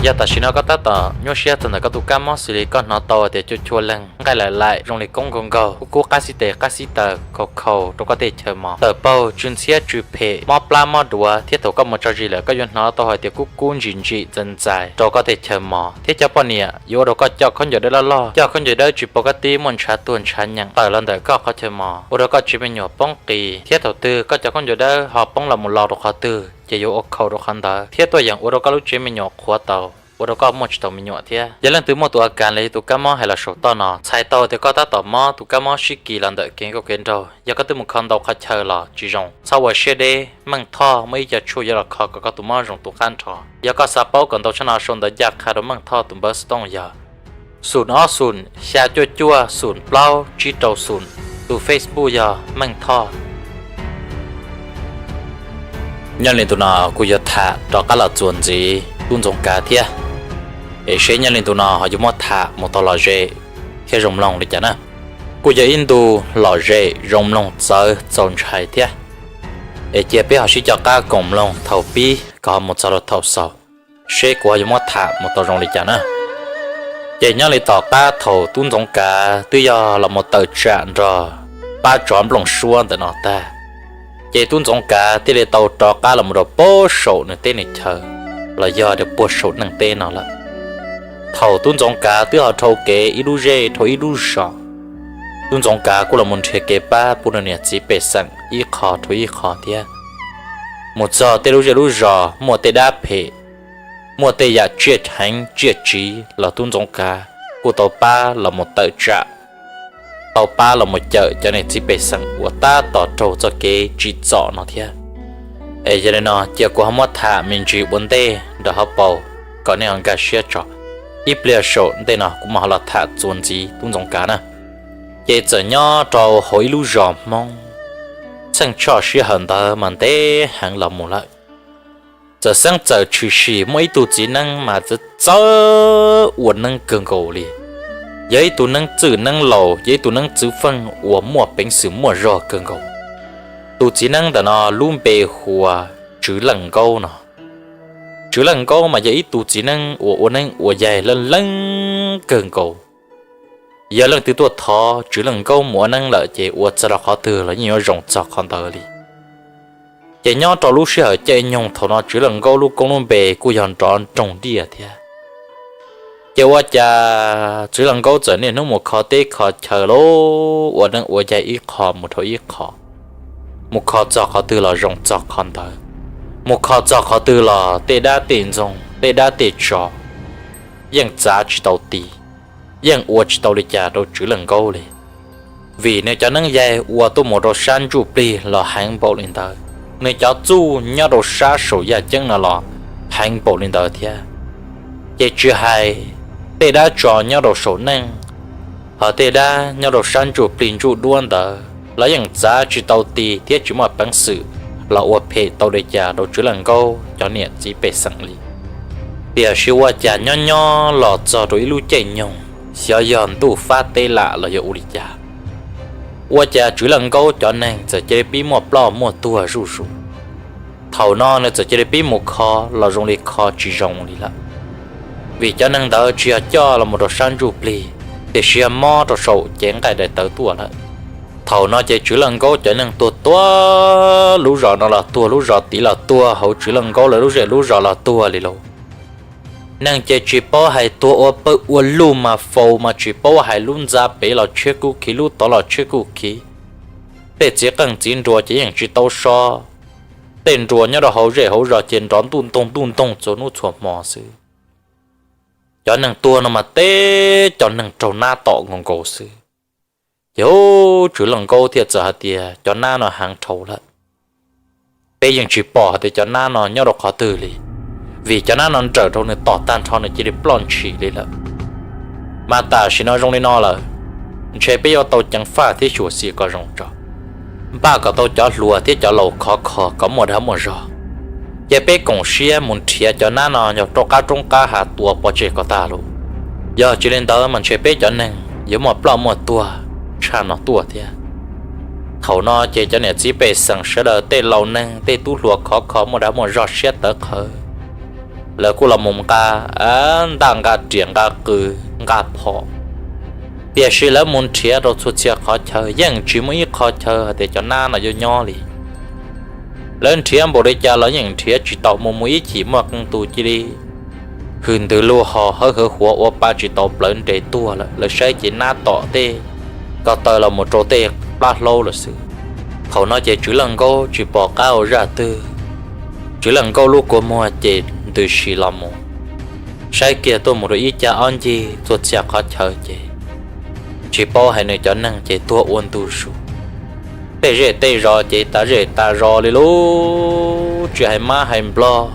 Yog tam sim no koj tab tom nyuaj siab txog ntawm koj tus kab mob xws li koj hnov tau hais tias cua cua leeg, nqaij laim laim, zoo li koob nkaus nkaus, kub kub, qab xib tes qab xib taws, khaus khaus rau koj tej chaw mos, tawm paug tsw ntxhiab tsw phem, mob plab mob duav, thiab thaum koj mus tso zis lawm koj yuav hnov tau hais tias kub kub ntsim ntsim txais ntxais rau koj tej chaw mos, thiab cov poj niam yuav ua rau koj coj khaub ncaws dawb loj loj, coj khaub ncaws dawb tsis pom kab tib muaj ntshav tuag ntshav nyeem tawm los ntawm koj qhov chaw mos, ua rau koj tsev me nyuam poob qis, thiab thaum twg koj cov khaub ncaws dawb ho poob los mus los rau qhov twg ces yuav ua khaus rau qhov ntawd, thiab tuaj yeem ua rau koj lub tsev me nyuam qhuav taus, ua rau koj muaj tsis tau me nyuam thiab. Yog leej twg muaj tus a kas li tus kab mob hais los saum toj no, txhais tau tias koj tab tom mob tus kab mob sib kis los ntawm kev nkauj kev nraug, yog koj twb mus kho ntau qhov chaw los tsis zoo, txhob ua siab deb. Meej Thoj muaj ib co tshuaj yuav los kho kom koj tus mob zoo tu qab nrho. Yog koj xav paub kom ntau tshaj no sau ntawv ncaj qha rau Meej Thoj tus npawb xov tooj yog xoom ob xoom xya cuaj cuaj xoom plaub tsib rau xoom, tus Facebook yog Meej Thoj. Nyob li ntu no kuj yuav tham rov qab los txuas ntxiv tub Ntxoov Kav thiab, es seb nyob li ntu no ho yuav muab tham mus tau lom zem thiab zoo mloog li cas na. Kuj yog ib ntu lom zem zoo mloog txawv txaus ntshai thiab, es cia peb ho sib coj qab koom mloog thaum pib kom ho mus txog rau thaum xaus, seb kuv ho yuav muab tham mus tau zoo li cas na. Ces nyob li tom qab thaum tub Ntxoov Kav twb yog los mus tawm tsam nrog pab tsov nplooj suab ntawm no tag, ces tub Ntxoov Kav thiaj li tau rov qab los mus rau puag saum nws teb nws chaw, los yog rau puag saum neej teb no lawm. Thaum tub Ntxoov Kav twb ho dhau kev ib lub zej dhau ib lub zos, tub Ntxoov Kav kuj los mus nrhiav kev pab pub rau niam txiv pej xeem ib qho dhau ib qho thiab. Mus txog tej lub zej lub zos muaj tej dab phem, muaj tej yam tsiaj heev tsiaj tsiv los tub Ntxoov Kav kuj tau pab los mus tawm tsam, tau pab los mus cawm cov niam txiv pej xeem uas tab tom raug txoj kev tsim txom no thiab. Es yog li no cia kuv ho muab tham me ntsis ua ntej nrog hauv paus kom nej ho nkag siab tso. Ib pliag saum ntej no kuv mam ho los tham txuas ntxiv tub Ntxoov Kav na. Ces txawm nyob rau hauv ib lub zos Hmoob, txheej tshoj sij hawm ntawd mas ntev heev los mus lawm. Txawm xeeb txawm tshwm sim muaj ib tug txiv neeb mas txawj txawj ua neeb kawg nkaus li. Yog ib tug neeb txwj neeb laus, yog ib tug neeb txwv feej uas muaj peev xwm muaj zog kawg nkaus. Tus txiv neeb ntawm no lub npe hu ua Tswv Leej Nkaub no. Tswv Leej Nkaub mas yog ib tug txiv neeb uas ua neeb ua yaig leej leej kawg nkaus. Yog leej twg tuaj thov Tswv Leej Nkaub mus ua neeb lawm ces ua txog rau qhov twg los yeej yuav zoo txog qhov ntawd li. Ces nyob rau lub sij hawm caij nyoog thaum no Tswv Leej Nkaub lub koob lub npe kuj yog nrov nroog diaj thiab. Ces ua cas Tswv Leej Nkaub txawm niaj hnub mus kho teb kho chaw lauj, ua neeb ua yaig ib qho mus rau ib qho, mus kho txog qhov twg los zoo txog qhov ntawd, mus kho txog qhov twg los tej dab tej ntxoog tej dab tej tsov yeej txav tsis tau ti, yeej ua tsis tau li cas rau Tswv Leej Nkaub li. Vim nws cov neeb yaig ua tuaj mus rau sab ntsuj plig los heev npaum li ntawd, nws cov txuj nyob rau sab saum yaj ceeb no los heev npaum li ntawd thiab. Ces tsis hais tej dab tsov nyob rau saum neej, ho tej dab nyob rau sab ntsuj plig ntsuj duab ntawd los yeej txav tsis tau ti thiab tsis muaj peev xwm los ua phem tau li cas rau Tswv Leej Nkaub cov niam txiv pej xeem li. Tiam sis ua cas nyob nyob los txog rau ib lub caij nyoog, xyov yog ntuj fab teb lam los yog ua li cas, ua cas Tswv Leej Nkaub cov neeg txawm cia li pib muaj ploj muaj tuag zuj zus. Thaum no nws txawm cia li pib mus kho los zoo li kho tsis zoo li lawm, vim cov neeg ntawd tsis yog coj los mus rau sab ntsuj plig, tiam sis yog mob rau saum cev nqaij daim tawv tuaj lawm. Thaum no ces Tswv Leej Nkaub cov neeg tuag tuag, lub zos no los tuag, lub zos tid los tuag, hauv Tswv Leej Nkaub lawv lub zej lub zos los tuag li lauj. Neeg ces tsis paub hais tuag ua pawg ua lug mas faus mas tsis paub hais lub ntxa pem los tshiab kuj khiv, lub tod los tshiab kuj khiv. Tej txiv qeej txiv nruas ces yeej tsis tau so, tej nruas nyob rau hauv zej hauv zos ces nrov ntuj ntoog ntuj ntoog txhua hnub txhua hmo xwb. Cov neeg tuag no mas teb cov neeg raug nab tom nkaus nkaus xwb. Ces ub, Tswv Leej Nkaub thiaj txawm hais tias cov nab no heev dhau lawm. Peb yeej tsis pom hais tias cov nab no nyob rau qhov twg li, vim cov nab no nrawm rau nws tom tag nrho nws cia li ploj ntshis li lawm. Mas tam sim no zoo li no lawm, ntshe peb yuav tau ceev faj thiab xyuam xim kom zoo tso, npaj kom tau cov hluas thiab cov laus khov kho kom muaj dag muaj zog, ces peb koom siab mus nrhiav cov nab no yog rau qab roob qab hav tua pov tseg kom tag lauj. Yog tsis li ntawd mas ntshe peb cov neeg yuav muaj ploj muaj tuag tshaj no tuaj thiab. Thaum no ces cov niam txiv pej xeem sawv daws tej laus neeg tej tub hluas khov kho muaj dag muaj zog siab tawv qhawv, lawv kuj los mus nqa ntaj nqa riam nqa qws nqa phom, tiam sis lawv mus nrhiav rau txhua txhia qhov chaw yeej tsis muaj ib qho chaw hais tias cov nab no yuav nyob li. Lawv nrhiav npaum li cas los yeej nrhiav tsis tau, mus mus ib chim muaj qee tus cia li hwm ntws lug hos hawb hawv huav ua pa tsis tau plawv nres tuag lawm. Lawv saib ces nab tom tej ko taw los mus rau tej plab hlaub lawm xwb. Thaum no ces Tswv Leej Nkaub tsis pom qab ua zaj twg, Tswv Leej Nkaub lub kua muag ces ntws si los mus saib kiag tuaj mus rau ib cag ob ncig txhua txhia qhov chaw ces tsis paub hais nws cov neeg ces tuag ua ntu zus. Tej zej tej zos ces tas zej tas zos li lub tsis hais mab hais nplog.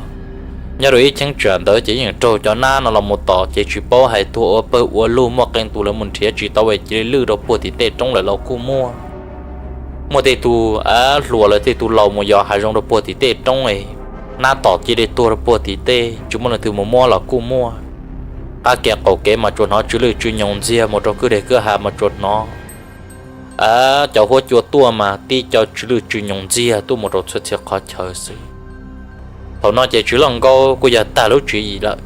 Nyob rau ib cheeb tsam ntawd ces yeej raug cov nab no los mus tom ces tsis paub hais tuag ua pawg ua lug, muaj qee tus lawv mus nrhiav tsis tau es cia li lwj rau puag tim tej roob lawm los kuj muaj. Muaj tej tus av hluas lawv tej tus laus mus yos hav zoov rau puag tim tej roob es nab tom cia li tuag rau puag tim tej tsis muaj leej twg mus muab los kuj muaj. Qab kev qaum kev mas tsuas hnov tsw lwj tsw nyoos ntxiag, mus rau kwj deg kwj ha mas tsuas hnov cov huab cua tuaj mas tib co tsw lwj tsw nyoos ntxiag tuaj mus rau txhua txhia qhov chaw xwb. Thaum no ces Tswv Leej Nkaub kuj yog tag lub tswv yim lawm,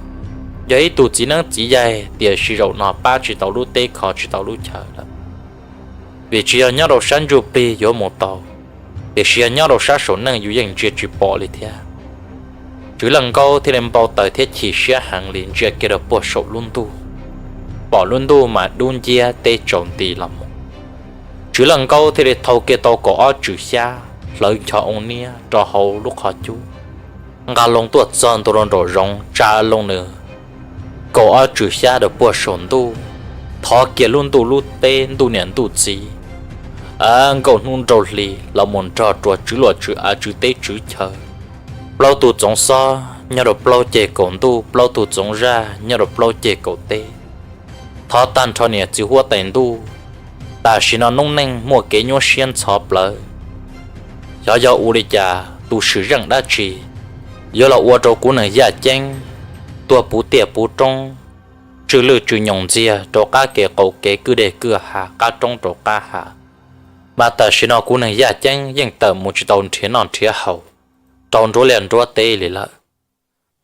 yog ib tug txiv neeb txiv yaig tiam sis zaum no pab tsis tau lub teb kho tsis tau lub chaw lawm. Vim tsis yog nyob rau sab ntsuj plig yuav mus tau, tiam sis yog nyob rau sab saum neej yus yeej ntsia tsis pom li thiab. Tswv Leej Nkaub thiaj li npau taws thiab chim siab heev li ntsia kiag rau puag saum lub ntuj, pom lub ntuj mas dub nciab teb tsaus nti los mus. Tswv Leej Nkaub thiaj li thau kiag tau kaum ob tswm xyab hlawv ncho oo niab rau hauv lub qhov cub, nqa loo tuaj txog ntua rau nraum zoov tsa loo nws kaum ob tswm xyab rau puag saum ntuj, thov kiag lub ntuj lub teb ntuj niam ntuj txiv, nkauj hnub nraug hli los mus nrog rau tswv luam tswv av tswv teb tswv chaw, plaub tug txoov xob nyob rau plaub ceg kaum ntuj, plaub tug txoov zaj nyob rau plaub ceg kaum teb. Thov tag nrho niam txiv huab tais ntuj, tam sim no noob neej muaj kev nyuaj siab ntxhov plawv, xyov yog ua li cas tus swm zeej dab tsi yuav los ua rau kuv neeg yaj ceeb tuag puv tiaj puv roob, tsw lwj tsw nyoos ntxiag rau qab kev qaum kev kwj deg kwj ha qab roob rau qab ha. Mas tam sim no kuv neeg yaj ceeb yeej tawm mus tsis tau nrhiav noj nrhiav haus rau nruab liaj nruab teb li lawm.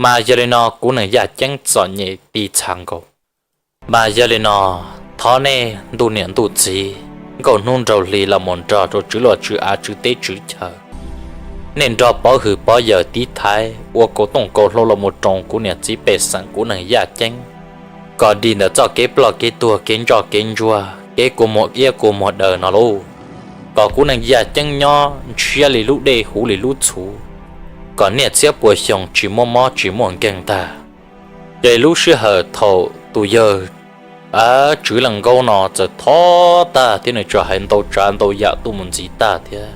Mas yog li no kuv neeg yaj ceeb txom nyem ti txha nkaus. Mas yog li no, thov nej ntuj niam ntuj txiv, nkauj hnub nraug hli los mus nrog rau tswv luam tswv av tswv teb tswv chaw, nej nrog pov hwm pov yawm tiv thaiv ua kaus tooj kaus hlau los mus roos kuv niam txiv pej xeem kuv neeg yaj ceeb kom dim ntawm txoj kev ploj kev tuag kev ntsoj kev ntsuag kev kua muag iab kua muag daw no lauj. Kom kuv neeg yaj ceeb nyob ntshiab li lub dej huv li lub txhuv, kom niaj txhiab puas xyoo tsis muaj mob tsis muaj nkeeg ntag. Ces lub sij hawm thaum tus yawg tswv leej nkaub no txawm thov tag thiab nws tso hais ntau tsav ntau yam tuaj mus ntxiv tag thiab,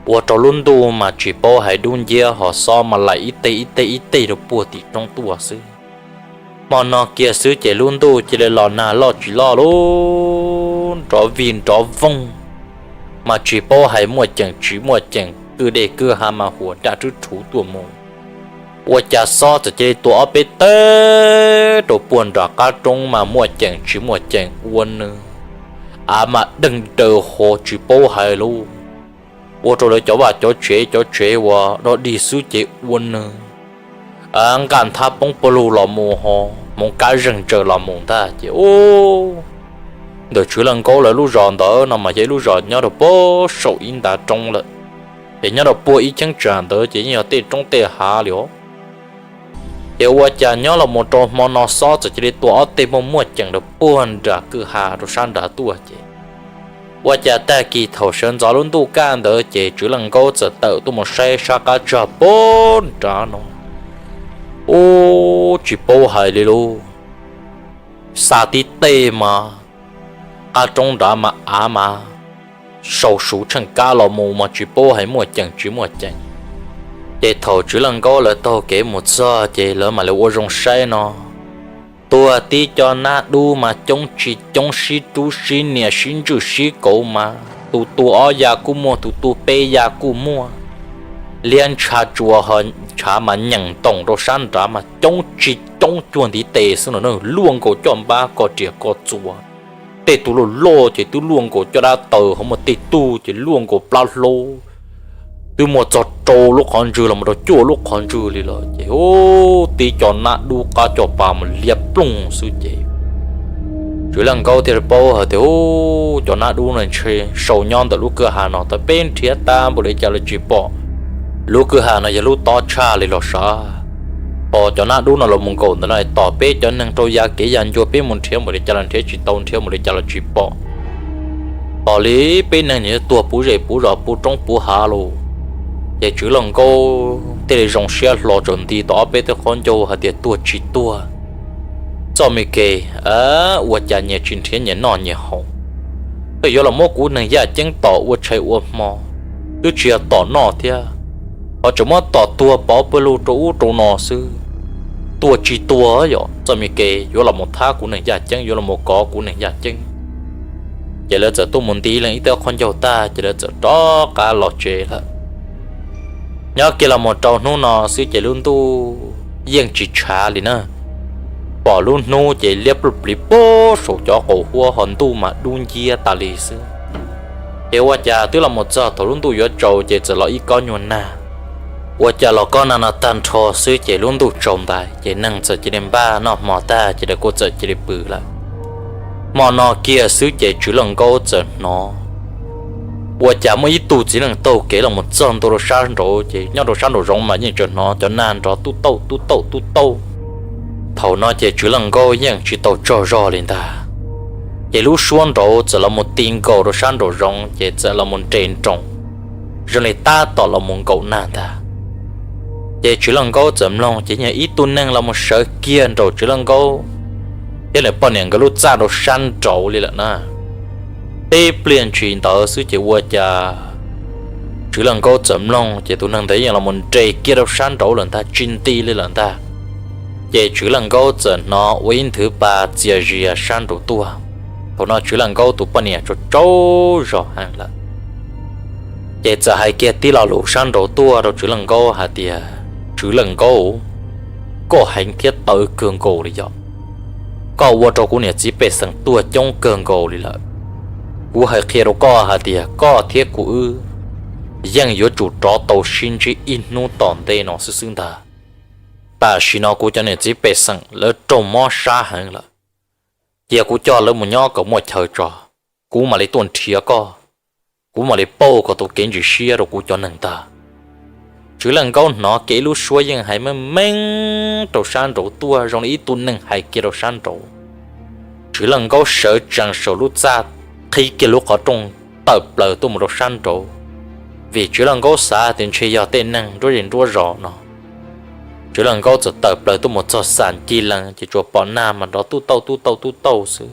ua rau lub ntuj mas tsis paub hais dub nciab ho xob mas laim ib teg ib teg ib teg rau puag tim roob tuaj xwb. Hmo no kiag xwb ces lub ntuj cia li los nag loj tsis loj lub nrov vij nrov voog, mas tsis paub hais muaj ceem tsis muaj ceem, kwj dej kwj ha mas huam daj rwb rhuv tuaj mus. Ua cas xob txawm cia li tua ob peb teg rau puag nram qab roob mas muaj ceem tsis muaj ceem ua nws, av mas deeg daws ho tsis paub hais lauj. Ua rau lawv cov vaj cov tsev cov tsev uas dog dig xwb ces ua nws nqaj nthab poob pawg lug los mus ho hmoov kab zeeg ntsaws los mus ntag ces ntawm tswv leej nkaub lawv lub zos ntawd no mas yog ib lub zos nyob rau puag saum ib ntav roob lawm, ces nyob rau puag ib cheeb tsam ntawd ces yeej yog tej roob tej hav li os. Ces ua cas nyob los mus rau hmo no xob txawm cia li tua ob teg muaj muaj ceem rau puag nram kwj ha rau sab nrad tuaj ces ua cas tag kis thaum sawv ntxov lub ntuj kaj ntawd ces tswv leej nkaub txawm tawm tuaj mus saib sab qab tsag puag nrad no, ub tsis paub hais li lauj. Xa tib teg mas qab roob nrad mas av mas sau suv tsheej kab los mus mas tsis paub hais muaj ceem tsis muaj ceem. Ces thaum tswv leej nkaub lawv taug kev mus txog ces lawv mam li ua zoo saib no, tuag tib co nab dub mas coob tsis coob sib rub sib nias sib ntswj sib kauv mas tus tu ob ya kuj muaj tus tu peb ya kuj muaj. Liab ntsha tsuas ho ntshav mas nyeem ntoos rau sab nrad mas coob tsis coob cuag ntiv tes xwb no, luaj nkaus coj npab ko riam ko txuas. Tej tus loj loj ces twb luaj nkaus caj dab taws, ho muaj tej tug ces luaj nkaus plab hlaub. twb muaj txog rau lub qhov ntswg los mus rau cuaj lub qhov ntswg li lawm ces hu, tib cov nab dub qab cov pas mus liab ploog xwb ces Tswv Leej Nkaub thiaj li paub hais tias hu, cov nab dub no ntshe sau nyob ntawm lub kwj ha no tau peb nrhiav tas npaum li cas los tsis pom. Lub kwj ha no yog lub tob tshaj li los sav, ho cov nab dub no los mus nkaum ntawm no tos peb cov neeg rau ya kev ya ncua peb mus nrhiav npaum li cas los nrhiav tsis tau nrhiav npaum li cas los tsis pom. Ho li peb neeg nyias tuag puv zej puv zos puv roob puv hav los ces Tswv Leej Nkaub thiaj li zoo siab hlo tsaus nti tau ob peb tug qhaub ncaug hais tias tuag tsis tuag, txoj me ke ua cas nyias tsis nrhiav nyias noj nyias haus, twb yuav los muab kuv neeg yaj ceeb tom ua tshais ua hmo, twb tsis yog tom noj thiab, ho tseem muab tom tuag pov pawg lug rau ub rau no xwb. Tuag tsis tuag yog txoj me ke yuav los mus thab kuv neeg yaj ceeb yuav los mus kov kuv neeg yaj ceeb. Ces lawv txawm tuaj mus nti leej ib tug qhaub ncaug tag ces lawv txawm rov qab los tsev lawm. Nyob kiag los mus rau hnub no xwb ces lub ntuj yeej tsis tshav li na, pom lub hnub ces liab pluj pliv puag saum cov qaum huab ho ntuj mas dub nciab tas li xwb. Ces ua cas twb los mus txog thaum lub ntuj yuav tsaus ces txawm los ib kob nyuag nag. Ua cas los kob nag no tag nrho xwb ces lub ntuj tsaus ntais ces neeg txawm cia li npaj noj hmo tag ces lawv kuj txawm cia li pw lawm. Hmo no kiag xwb ces Tswv Leej Nkaub txawm hnov ua cas muaj ib tug txiv neej taug kev los mus txog ntua rau sab nraud ces nyob rau sab nraum zoov mas yeej tseem hnov cov nag nrov tub tauj tub tauj tub tauj. Thaum no ces Tswv Leej Nkaub yeej tsis tau tsaug zog li ntag, ces lub suab nraud txawm los mus ti nkaus rau sab nraum zoov ces txawm los mus nres nroos zoo li tab tom los mus nkaum nag ntag. Ces Tswv Leej Nkaub txawm mloog ces yog ib tug neeg los mus sawv kiag nraum Tswv Leej Nkaub thiab nws poj niam nkawd lub txaj rau sab nraud li lawm na. Tib pliag ntshis ntawd xwb ces ua cas Tswv Leej Nkaub txawm mloog ces tus neeg ntawd yeej los mus nres kiag rau sab nraud lawm ntag tsis nti li lawm ntag. Ces Tswv Leej Nkaub txawm hnov ua ib nthwv pa txias zias sab nraud tuaj. Thaum no Tswv Leej Nkaub tus poj niam tsaug tsaug zog heev lawm, ces txawm hais kiag tib lo lus sab nraud tuaj rau Tswv Leej Nkaub hais tias, Tswv Leej Nkaub, koj heev thiab tawv kawg nkaus li yog, koj ua rau kuv niam txiv pej xeem tuag coob kawg nkaus li lawm. Kuv hais qhia rau koj hais tias koj thiab kuv wb yeej yuav tsum rov tau sib ntsib ib hnub tom ntej no xwb xwb ntag. Tam sim no kuv cov niam txiv pej xeem lawv raug mob sab heev lawm, cia kuv coj lawv mus nyob kom muaj chaw tso, kuv mam li tuaj nrhiav koj, kuv mam li pauj kom tau kev ntsis siab rau kuv cov neeg ntag. Tswv Leej Nkaub hnov kiag ib lub suab yeej hais meej meej rau sab nraud tuaj zoo li ib tug neeg hais kiag rau sab nraud. Tswv Leej Nkaub sawv tsees saum lub txaj, qhib kiag lub qhov rooj tawm plaws tuaj mus rau sab nraud, vim Tswv Leej Nkaub xav tias ntshe yog tej neeg nruab zej nruab zos no. Tswv Leej Nkaub txawm tawm plaws tuaj mus txog xam ncig lees ces tsuas pom nag mas nrov tub tauj tub tauj tub tauj xwb.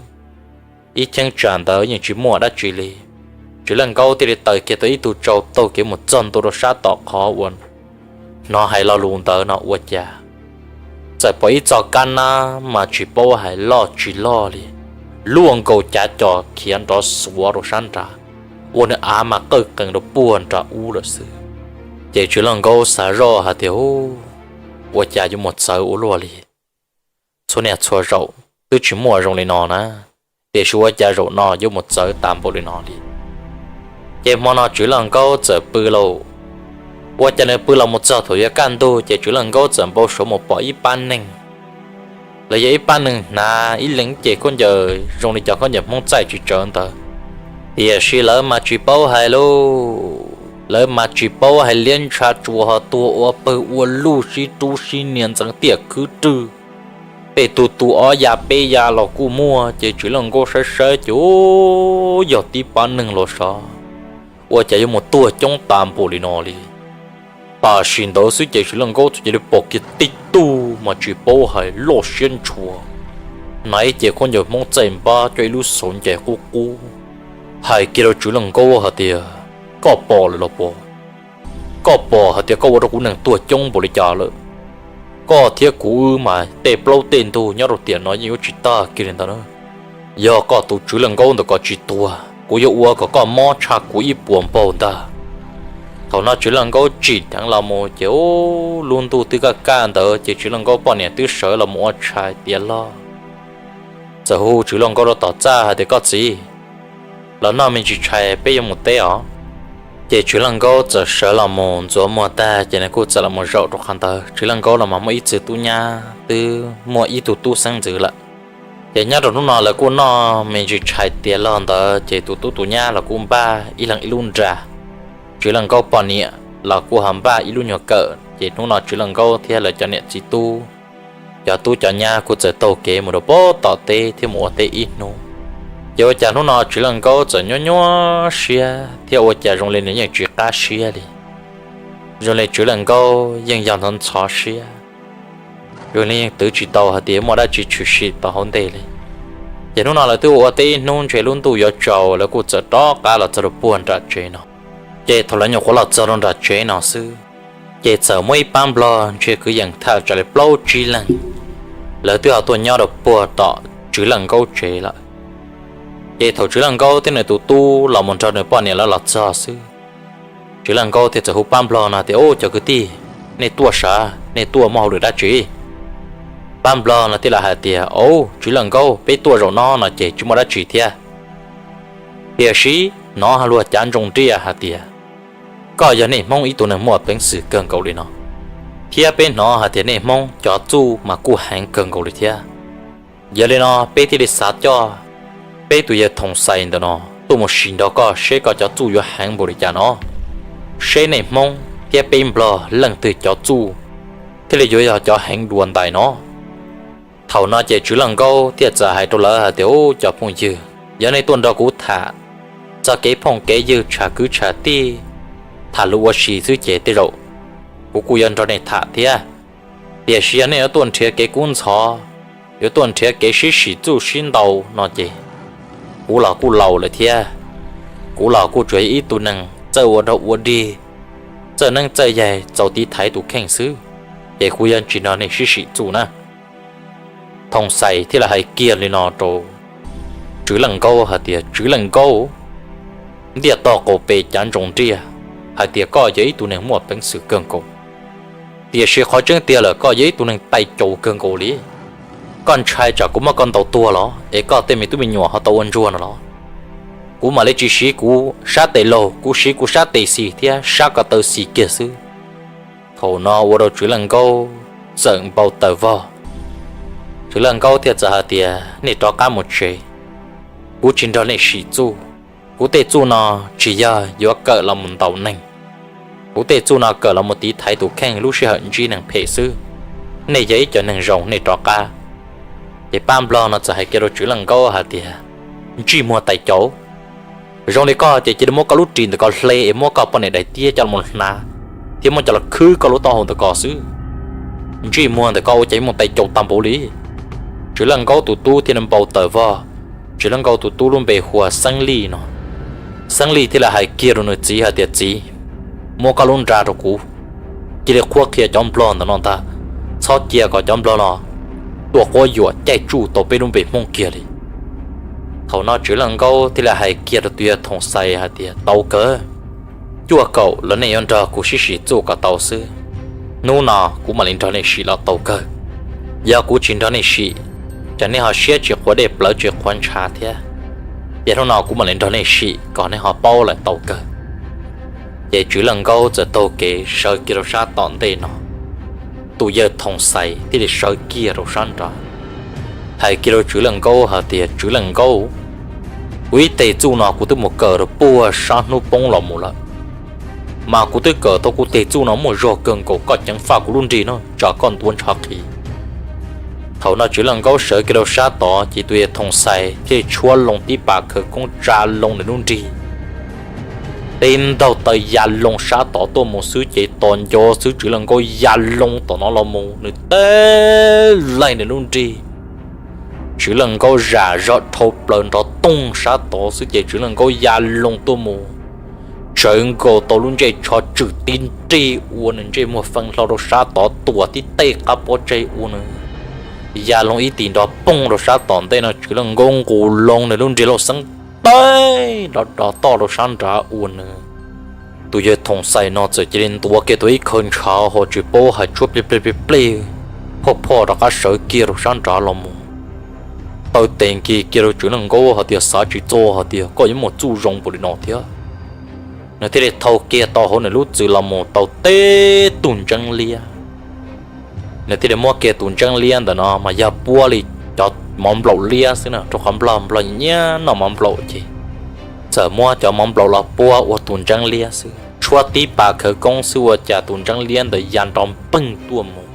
Ib cheeb tsam ntawd yeej tsis muaj dab tsi li. Tswv Leej Nkaub thiaj li taws kiag tau ib tug tsau taug kev mus txog ntua rau sab tom qhov uas hnov hais lo lus ntawd no ua cas txawm pom ib txoj kab nab mas tsis paub hais loj tsis loj li, luaj nkaus cav co khiav nrov xuav rau sab nrad, ua nws av mas qawj qees rau puag nram ub lawm xwb. Ces Tswv Leej Nkaub xav zoj hais tias, Ua cas yuav mus txawv ua luaj li? Txhua niaj txhua zaus twb tsis muaj zoo li no na, tiam sis ua cas zaum no yuav mus txawv tas npaum li no li? Ces hmo no Tswv Leej Nkaub txawm pw lauj. Ua cas nws pw los mus txog thaum yuav kaj ntug ces Tswv Leej Nkaub txawm npau suav mus pom ib pab neeg. Lawv yog ib pab neeg hnav ib leeg ces khaub ncaws zoo li cov khaub ncaws Hmoob txaij tsis tsawv ntawd, tiam sis lawv mas tsis paub hais lauj, lawv mas tsis paub hais liab ntsha tsuas ho tuag ua pawg ua lug sib rub sib nias ntxeev tiaj khwb rwg, tej tug tu ob ya peb ya los kuj muaj. Ces Tswv Leej Nkaub saib saib ces yog tib pab neeg los sav, ua cas yuav mus tuag coob tas npaum li no li. Tam sim ntawd xwb ces Tswv Leej Nkaub txawm cia li pom kiag tib tug mas tsis paub hais loj siab ntshua, hnav ib ce khaub ncaws Hmoob txaij npab coj ib lub xauv ncaim qub qub, hais kiag rau Tswv Leej Nkaub hais tias, Koj pom lawm los puas? Koj pom hais tias koj ua rau kuv neeg tuag coob npaum li cas lawm? Koj thiab kuv wb mas tej plaub tej ntug nyob rau tiam no yeej yuav tsis tag kiag li ntawd na. Yog koj tus Tswv Leej Nkaub ntawm ko tsis tuag, kuv yuav ua kom koj mob tshaj kuv ib puas npaug ntag. Thaum no Tswv Leej Nkaub tsim dheev los mus ces lub ntuj twb kaj kaj ntawd ces Tswv Leej Nkaub poj niam twb sawv los mus ua tshais tiav log. Txawm hu Tswv Leej Nkaub rau tom txaj hais tias, Koj txiv, los noj me ntsis tshais peb yuav mus teb os. Ces Tswv Leej Nkaub txawm sawv los mus ntxuav muag tag ces nws kuj txawm los mus zaum rau qhov ntawd. Tswv Leej Nkaub los mas muaj ib txwg tub nyab twb muaj ib tug tub xeeb ntxwv lawm. Ces nyob rau hnub no lawv kuj noj me ntsis tshais tiav los ntawd ces tus tub tus nyab los kuj npaj ib leeg ib lub nra. Tswv Leej Nkaub poj niam los kuj ho npaj ib lub nyuag kawm ces hnub no Tswv Leej Nkaub thiab lawv cov niam txiv tub, cov tub cov nyab kuj txawm taug kev mus rau pem tom teb thiab mus ua teb ib hnub. Ces ua cas hnub no Tswv Leej Nkaub txawm nyuaj nyuaj siab thiab ua cas zoo li nws yeej tsis qab siab li. Zoo li Tswv Leej Nkaub yeej yog ntxhov ntxhov siab, zoo li yeej twv tsis tau hais tias muaj dab tsi tshwm sim tau hauv ntej li. Ces hnub no lawv twb ua teb ib hnub ntshe lub ntuj yuav tsaus lawv kuj txawm rov qab los txog rau puag nram tsev no. Ces thaum lawv nyuam qhuav los txog rau nram tsev no xwb, ces txawm muaj ib pab nplog ntshe kwv yees tham tsam li plaub tsib leeg, lawv twb ho tuaj nyob rau puag tom Tswv Leej Nkaub tsev lawm. Ces thaum Tswv Leej Nkaub thiab nws tus tub los mus nrog nws poj niam lawv los txog xwb, Tswv Leej Nkaub thiaj txawm hu pab nplog no tias, Ub, cov kwv tij, nej tuaj sav, nej tuaj muaj hauj lwm dab tsi? Pab nplog no thiaj li hais tias, Au, Tswv Leej Nkaub, peb tuaj zaum no no ces tsis muaj dab tsi thiab. Tiam sis hnov luag cav ntsoov nriaj hais tias koj yog nej Hmoob ib tug neeg muaj peev xwm kawg nkaus li no, thiab peb hnov hais tias nej Hmoob cov txuj mas kuj heev kawg nkaus li thiab. Yog li no peb thiaj li xav coj peb tus yawg Thoom Xais ntawm no tuaj mus sim nrog koj seb koj cov txuj yuav heev npaum li cas no, seb nej Hmoob thiab peb nplog leej twg cov txuj thiaj li yuav yog cov heev dua ntais no. Thaum no ces Tswv Leej Nkaub thiaj txawm hais rau lawv hais tias, Ub, cov phooj ywg, yog nej tuaj nrog kuv tham txog kev phooj kev ywg, tsham kwv tsham tij, tham lus ua si xwb ces tej zaum kuv kuj yuav nrog nej tham thiab. Tiam sis yog nej yuav tuaj nrhiav kev kub ntxhov, yuav tuaj nrhiav kev sib sim txuj sib ntaus no ces kuv los kuj laus lawm thiab. Kuv los kuj tsuas yog ib tug neeg txawj ua dog ua dig, txawj neeb txawj yaig, txaus tiv thaiv tus kheej xwb, ces kuv yuav tsis nrog nej sib sim txuj na. Thoom Xais thiaj li hais kiag li no rau Tswv Leej Nkaub hais tias, Tswv Leej Nkaub, ntiaj tog qaum pes cav ntsoov nriaj hais tias koj yog ib tug neeg muaj peev xwm kawg nkaus, tiam sis qhov tseeb tiag lawm koj yog ib tug neeg tais caus kawg nkaus li. Koj ntshai tsam kuv muab koj ntaus tuag los es koj tej me tub me nyuam ho tau ua ntsuag no los? Kuv mam li tsis siv kuv sab tes laug, kuv siv kuv sab tes xis thiab sab ko taw xis kiag xwb. Thaum no ua rau Tswv Leej Nkaub txawm npau taws vog. Tswv Leej Nkaub thiaj txawm hais tias, Nej rov qab mus tsev, kuv tsis nrog nej sim txuj. Kuv tej txuj no tsis yog yuav kawm los mus ntaus neeg, kuv tej txuj no kawm los mus tiv thaiv tus kheej lub sij hawm ntsib neeg phem xwb. Nej yog ib co neeg zoo, nej rov qab. Ces pab nplog no txawm hais kiag rau Tswv Leej Nkaub hais tias, Ntsij muag tais caus, zoo li koj ces cia li muab koj lub ris ntawm ko hle es muab koj poj niam daim tiab coj los hnav thiab muab coj los khwb koj lub taub hau ntawm ko xwb. Ntsij muag ntawm ko ua cas muaj tais caus tag npaum li. Tswv Leej Nkaub tus tub thiaj npau taws vog. Tswv Leej Nkaub tus tub lub npe hu ua Xeeb Lij no. Xeeb Lij thiaj li hais kiag rau nws txiv hais tias, Txiv, muab koj lub nra rau kuv, cia li qhuab qhia cov nplog ntawm no ntag, txhob cia kom cov nplog no tuaj quab yuam caij tsuj tau peb lub npe Hmoob kiag li. Thaum no Tswv Leej Nkaub thiaj li hais kiag rau tus yawg Thoom Xais hais tias, Tau kawg, cuaj kaum los nej yuav nrog kuv sib sim txuj kom tau xwb. Hnub no kuv mam li nrog nej sim los tau kawg. Yog kuv tsis nrog nej sim, ces nej ho siab tsis qhuav dej plawv tsis qhuav ntshav thiab. Ces hnub no kuv mam li nrog nej sim kom nej ho paub lawm tau kawg. Ces Tswv Leej Nkaub txawm taug kev sawv kiag rau sab tom ntej no. Tus yawg Thoom Xais thiaj li sawv kiag rau sab nrad, hais kiag rau Tswv Leej Nkaub hais tias, Tswv Leej Nkaub, kuv ib teg txuj no kuv twb mus kawm rau puag sab hnub poob los mus lawm, mas kuv twb kawm tau kuv teg txuj no muaj zog kawg nkaus, koj ceev faj kuv lub nrig no tsam koj ntuav ntshav qhi. Thaum no Tswv Leej Nkaub sawv kiag rau sab tod ces tus yawg Thoom Xais thiaj tshuab loo tib pas khawv koob tsa loo nws lub nrig, tib ntaug taw ya loo sab tod tuaj mus xwb ces tos nco xwb Tswv Leej Nkaub ya loo tom no los mus nws teb laig nws lub nrig. Tswv Leej Nkaub zam zog dhau plaws nrov toog sab tod xwb ces Tswv Leej Nkaub ya loo tuaj mus tsawv nkaus tau lub ntsej tsho tswm tib nrig ua nws ntsej muag fee hlo rau sab tod tuam tib teg qab pob tseg ua nws ya loo ib tis nrov poog rau sab tom ntej no Tswv Leej Nkaub nqus loo nws lub nrig lauj xeeb teb nrov nrov toj rau sab nrad ua nws. Tus yawg Thoom Xais no txawm cia li ntuav kiag tau ib khawv ntshav ho tsis paub hais tshuab plig plig plig plig phoj phoj rov qab sawv kiag rau sab nrad los mus taw tes nkig kiag rau Tswv Leej Nkaub hais tias, Xav tsis txog hais tias koj yuav muaj txuj zoo npaum li no thiab. Nws thiaj li thau kiag tau hauv nws lub txwv los mus tau teb tus ntseeb liab. Nws thiaj li muab kiag tus ntseeb liab ntawm no mas yog puab li cov mov nplaum liab xwb na, rau qhov nplog nplog nyiam noj mov nplaum ces txawm muab cov mov nplaum los puab ua tus ntseeb liab xwb, tshuab tib pas khawv koob xwb ua cas tus ntseeb liab ntawd ya nrov npeeg tuaj mus.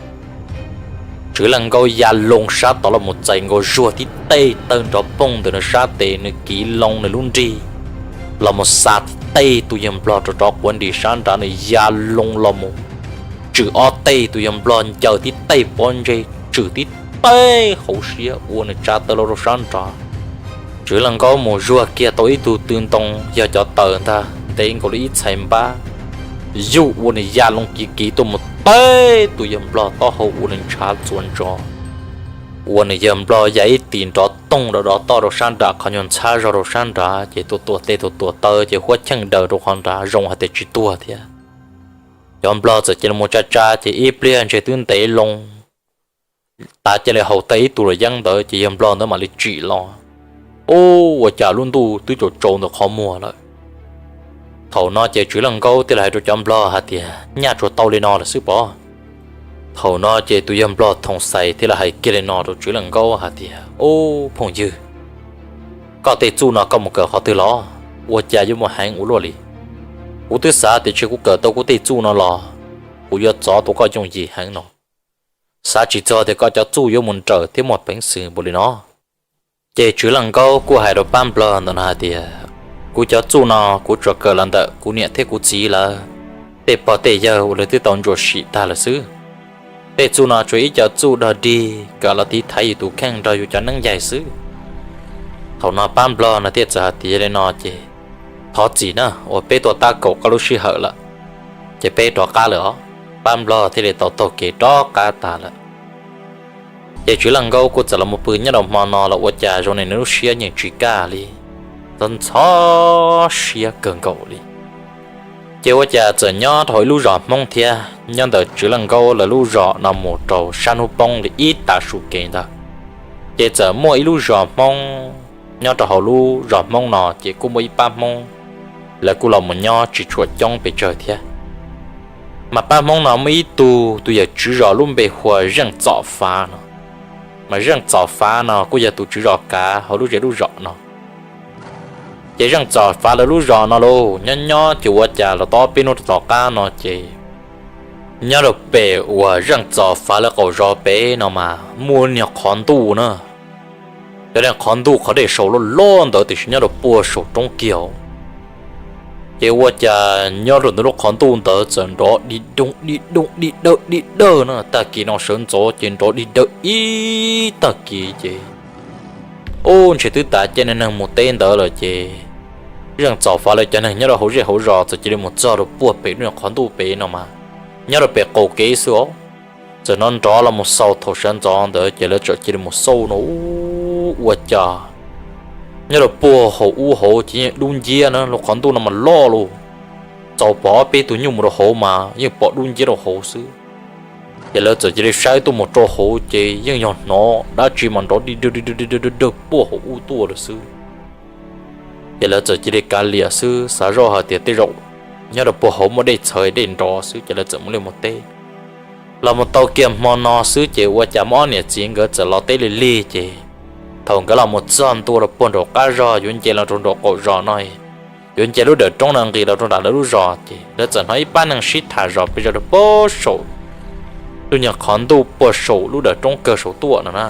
Tswv Leej Nkaub ya loo sab tod los mus txais nkaus Zuag tib teg tawg nrov poog ntawm nws sab tes, nws kiv loo nws lub nrig los mus xa tib teg tus yawg nplog rov rov quav nrim sab nrad, nws ya loo los mus tswm ob teg tus yawg nplog ncaws tib teg pob ntseg, tswm tib teg hauv siab ua nws tsa taw los rau sab nrad. Tswv Leej Nkaub mus zuag kiag tau ib tug tw ntoo yog cov taws ntag ntev nkaus li ib txhais npab, yuj ua nws ya loo kiv kiv tuaj mus teb tus yawg nplog taub hau ua nws ntshav txuas ntsos, ua nws yawg nplog ya ib tis nrov toog rov rov toj rau sab nram qhov nyuag ntxhab zog rau sab nrad ces tua tua tes tua tua taw ces huab cheej daws rau qhov nrad zoo hais tias tsis tuag thiab. Cov nplog txawm cia li mus tsa tsa ces ib pliag ntshe twb ntev loo, tav cia li haus tag ib tug luam yeeb ntawd ces yawg nplog ntawd mam li tsim los. Ub, ua cas lub ntuj twb tsaus tsaus ntawm qhov muag lawm. Thaum no ces Tswv Leej Nkaub thiaj li hais rau cov nplog hais tias nyaj tsuas tau li no lawm xwb pob. Thaum no ces tus yawg nplog Thoom Xais thiaj li hais kiag li no rau Tswv Leej Nkaub hais tias ub phooj ywg, koj tej txuj no koj mus kawm qhov twg los? Ua cas yuav muaj heev ua luaj li? Kuv twb xav tias tsis kuv kawm tau kuv tej txuj no los kuv yuav txov tau koj yooj yim heev no, xav tsis txog tias koj cov txuj yuav mus nrawm thiab muaj peev xwm npaum li no. Ces Tswv Leej Nkaub kuj hais rau pab nplog ntawm no hais tias kuv cov txuj no kuv tsuas kawm los ntawm kuv niam thiab kuv txiv lawv tej pog tej yawg uas lawv twb tau ntsuam sim tag lawm xwb. Tej txuj no tsuas ib co txuj dog dig kawm los tiv thaiv yus tus kheej nrog yus cov neeb yaig xwb. Thaum no pab nplog no thiaj txawm hais tias li no ces thov txim na uas peb tuaj tab kaum koj lub sij hawm lawm, ces peb rov qab lawm os. Pab nplog thiaj li tau taug kev rov qab tas lawm. Ces Tswv Leej Nkaub kuj txawm los mus pw nyob rau hmo no los ua cas zoo li nws lub siab yeej tsis kaj li, ntxhov ntxhov siab kawg nkaus li. Ces ua cas txawm nyob rau hauv ib lub zos Hmoob thiab, nyob ntawm Tswv Leej Nkaub lawv lub zos no mus rau sab hnub poob li ib tav su kev ntag. Ces txawm muaj ib lub zos Hmoob, nyob rau hauv lub zos Hmoob no ces kuj muaj ib pab Hmoob, lawv kuj los mus nyob tsis tshua coob pes tsawg thiab. Mas pab Hmoob no muaj ib tug tus yawm tswv zos lub npe hu ua Zeej Txom Fav no. Mas Zeej Txom Fav no kuj yog tus tswv zos kav hauv lub zej lub zos no. Ces Zeej Txom Fav lawv lub zos no los nyob nyob ces ua cas los tau ob peb hnub rau tom qab no ces nyob rau pem uas Zeej Txom Fav lawv qaum zos pem no mas muaj niag qhov ntuj na. Cov niag qhov ntuj qhov dej saum loj loj ntawd tiam sis nyob rau puag saum roob kiag. Ces ua cas nyob rau ntawm lub qhov ntuj ntawd txawm nrov dig doog dig doog dig dawg dig dawg na, tag kis no sawv ntxov ces nrov dig dawg ib tag kis ces ub ntshe twb tav caij neeg mus teb ntawd lawm ces Zeej Txom Fav lawv cov neeg nyob rau hauv zej hauv zos txawm cia li mus txog rau puag pem lub niag qhov ntuj pem no mas nyob rau pem qaum kev xwb os. Txawm hnov nrov los mus xaus thaum sawv ntxov ntawd ces lawv txawm cia li mus xauj no ua cas nyob rau puag hauv ub hauv ces yeej dub nciab na, lub qhov ntuj no mas loj lauj. Txaus pom ob peb tug nyuj mus rau hauv mas yeej pom dub nciab rau hauv xwb. Ces lawv txawm cia li saib tuaj mus rau hauv ces yeej yog hnov dab tsi mas nrov dig dawg dig dawg dig dawg dig dawg puag hauv ub tuaj lawm xwb. Ces lawv txawm cia li kav liam xwb, xav zoj hais tias tej zaum nyob rau puag hauv muaj dej txhawv dej nrov xwb ces lawv txawm mus liaj mus teb. Los mus tau kiag hmo no xwb ces ua cas muaj ob niam txiv nkawd txawm los teb lig lig ces thaum nkawd los mus txog ntua rau puag nraum qab zos yuav nce los rau nraum qaum zos no, yuav nce lub dawm roob no nqis los rau nram lawv lub zos ces lawv txawm hnov ib pab neeg sib tham zos pes zaws rau puag saum lub nyuag qhov ntuj puag saum lub dawm roob kawg saum tuaj no na.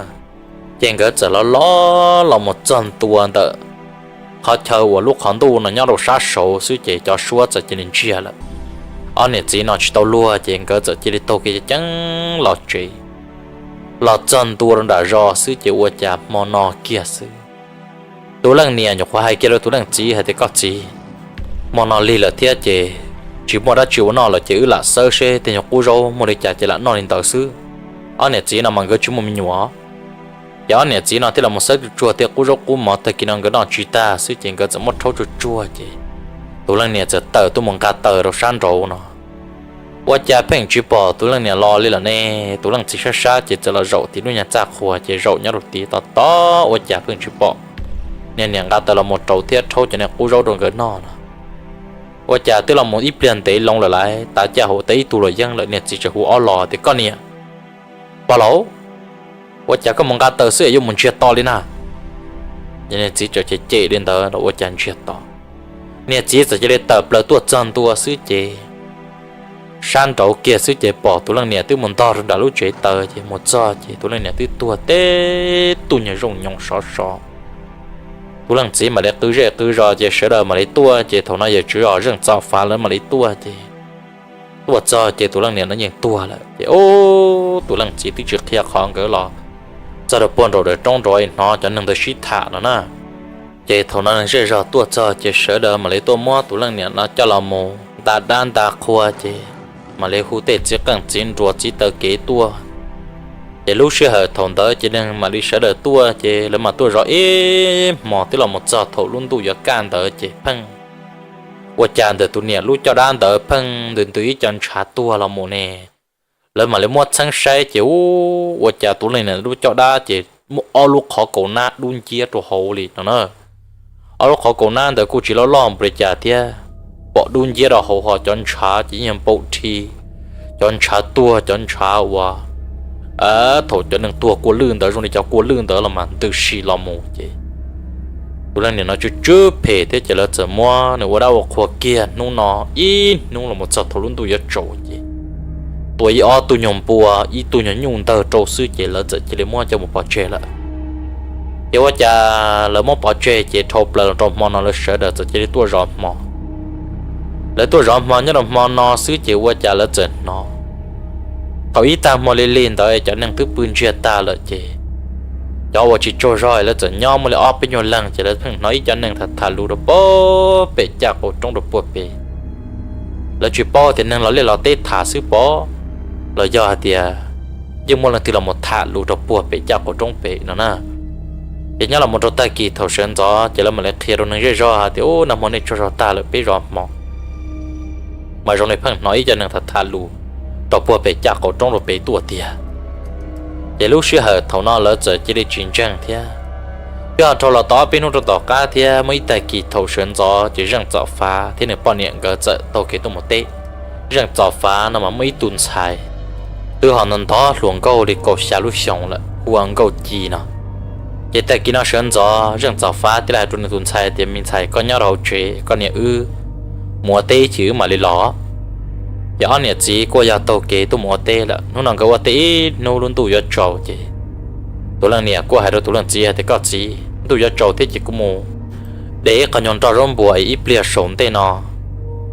Ces nkawd txawm los los los mus txog ntua ntawm qhov chaw uas lub qhov ntuj no nyob rau sab saud xwb ces cov suab txawm cia li ntsiag lawm. Ob niam txiv no tsis tau luag ces nkawd txawm cia li taug kev ceev los tsev. Los txog ntua rau nram zos xwb ces ua cas hmo no kiag xwb, tus leej niam nyuam qhuav hais kiag rau tus leej txiv hais tias, Koj txiv, hmo no lig lawm thiab ces tsis muaj dab tsi ua noj lawm ces wb lam xawb seb tej nyuag qub zaub muaj li cas ces lam noj li ntawd xwb. Ob niam txiv no mas nkawd tsis muaj me nyuam. Ces ob niam txiv no thiaj los mus xawb tsuag tsuag tej qub zaub qub mov tag kis no nkawd noj tsis tag xwb ces nkawd txawm muab rhaub tsuag tsuag ces tus leej niam txawm tawm tuaj mus nqa taws rau sab nraud no. Ua cas pheej tsis pom tus leej niam los li lawm ne? Tus leej txiv sab sab ces txawm los zaum tim lub nyuag txaj qhua ces zaum nyob rau tid tos tos ua cas pheej tsis pom niag niam nqa taws los mus rau thiab rhaub cov niag qub zaub rau nkawd noj no. Ua cas twb los mus ib pliag ntev loo lawm laiv, tav caij hauv teb ib tug luam yeeb lawm, niag txiv tseem hu ob los tias, Koj niam, pog laus, ua cas koj mus nqa taws xwb es yuav mus ntsiag to li na? Ces niag txiv txawm cem cem li ntawd los ua cas ntsiag to. Niag txiv txawm cia li tawm plaws tuaj txog ntua xwb ces sab nraud kiag xwb ces pom tus leej niam twb mus ntog rau nram lub tsev taws ces mus txog ces tus leej niam twb tuag teb tug nyuag zooj nyoos sov so. Tus leej txiv mam li qw zej qw zos ces sawv daws mam li tuaj ces thaum no yawm tswv os Zeej Txos Fav lawv mam li tuaj ces tuaj txog ces tus leej niam no yeej tuag lawm ces ub, tus leej txiv twb tsis qhia qhov nkawd los txog rau puag nraum daws roob nrov hnov cov neeg ntawd sib tham no na. Ces thaum no neeg zej zog tuaj txog ces sawv daws mam li tuaj muab tus leej niam no coj los mus nta dab nta qhua ces mam li hu tej txiv qeej txiv nruas txiv taw kev tuaj. Ces lub sij hawm thaum ntawd ces neeg mam li sawv daws tuaj ces lawv mam tuaj zov ib hmos twb los mus txog thaum lub ntuj yuav kaj ntawd ces pheej ua cas ntawm tus niam lub caj dab ntawd pheej ntws ntws ib co ntshav tuag los mus ne. Lawv mam li muab txheeb saib ces ub, ua cas tus leej niam lub caj dab ces muaj ob lub qhov kaus nab dub nciab rau hauv li no na. Ob lub qhov kaus nab ntawd kuj tsis loj loj npaum li cas thiab, pom dub nciab rau hauv ho cov ntshav ces yeej npau rhi, cov ntshav tuag cov ntshav uas thaum cov neeg tuag kua lwj ntawd zoo li cov kua lwj ntawd los mas ntws si los mus ces tus leej niam no tsw tsw phem thiab ces lawv txawm muab nws ua dab ua qhua kiag hnub no ib hnub los mus txog thaum lub ntuj yuav tsaus ces tua ib ob tug nyuag npua ib tug nyuag nyuj ntawg rau xwb ces lawv txawm cia li muab coj mus pov tseg lawm. Ces ua cas lawv muab pov tseg ces dhau plaws los rau hmo no lawv sawv daws txawm cia li tuaj zov hmo. Lawv tuaj zov hmo nyob rau hmo no xwb ces ua cas lawv txawm hnov thaum ib tag hmo li li ntawd cov neeg twb pw ntsiag tag lawm ces cov uas tsis tsaug zog lawv txawm nyob muaj li ob peb nyuag leeg ces lawv pheej hnov ib co neeg tham tham lus rau puag pem caj qaum roob rau puag pem. Lawv tsis paub tias neeg los liaj los teb tham xwb pom los yog hais tias yeej muaj leej twg los mus tham lus rau puag pem caj qaum roob pem no na. Ces nyob los mus rau tag kis thaum sawv ntxov ces lawv mam li qhia rau neeg zej zog hais tias, Ub, nag hmo nej tsaug zog tag lawm peb zov hmo. Mas zoo li pheej hnov ib co neeg tham tham lus rau puag pem caj qaum roob rau pem tuaj tiag. Ces lub sij hawm thaum no lawv txawm cia li tsis ntseeg thiab. Twb ho dhau los tau ob peb hnub rau tom qab thiab muaj ib tag kis thaum sawv ntxov ces Zeej Txom Fav thiab nws poj niam nkawd txawm taug kev tuaj mus teb. Zeej Txom Fav no mas muaj ib tug ntxhais twb ho ntog ntog hluas nkauj li kaum xya lub xyoos lawm hu ua Nkauj Ci no. Ces tag kis no sawv ntxov Zeej Txom Fav thiaj li hais rau nws tus ntxhais tias, Me ntxhais, koj nyob rau hauv tsev, koj niam wb mus ua teb ib chim wb mam li los. Ces ob niam txiv kuj yog taug kev tuaj mus ua teb lawm. Hnub no nkawd ua teb ib hnub lub ntuj yuav tsaus ces tus leej niam kuj hais rau tus leej txiv hais tias, Koj txiv, ntuj yuav tsaus thiab ces kuv mus de ib qho nyuag nroj zaub npua es ib pliag saum ntej no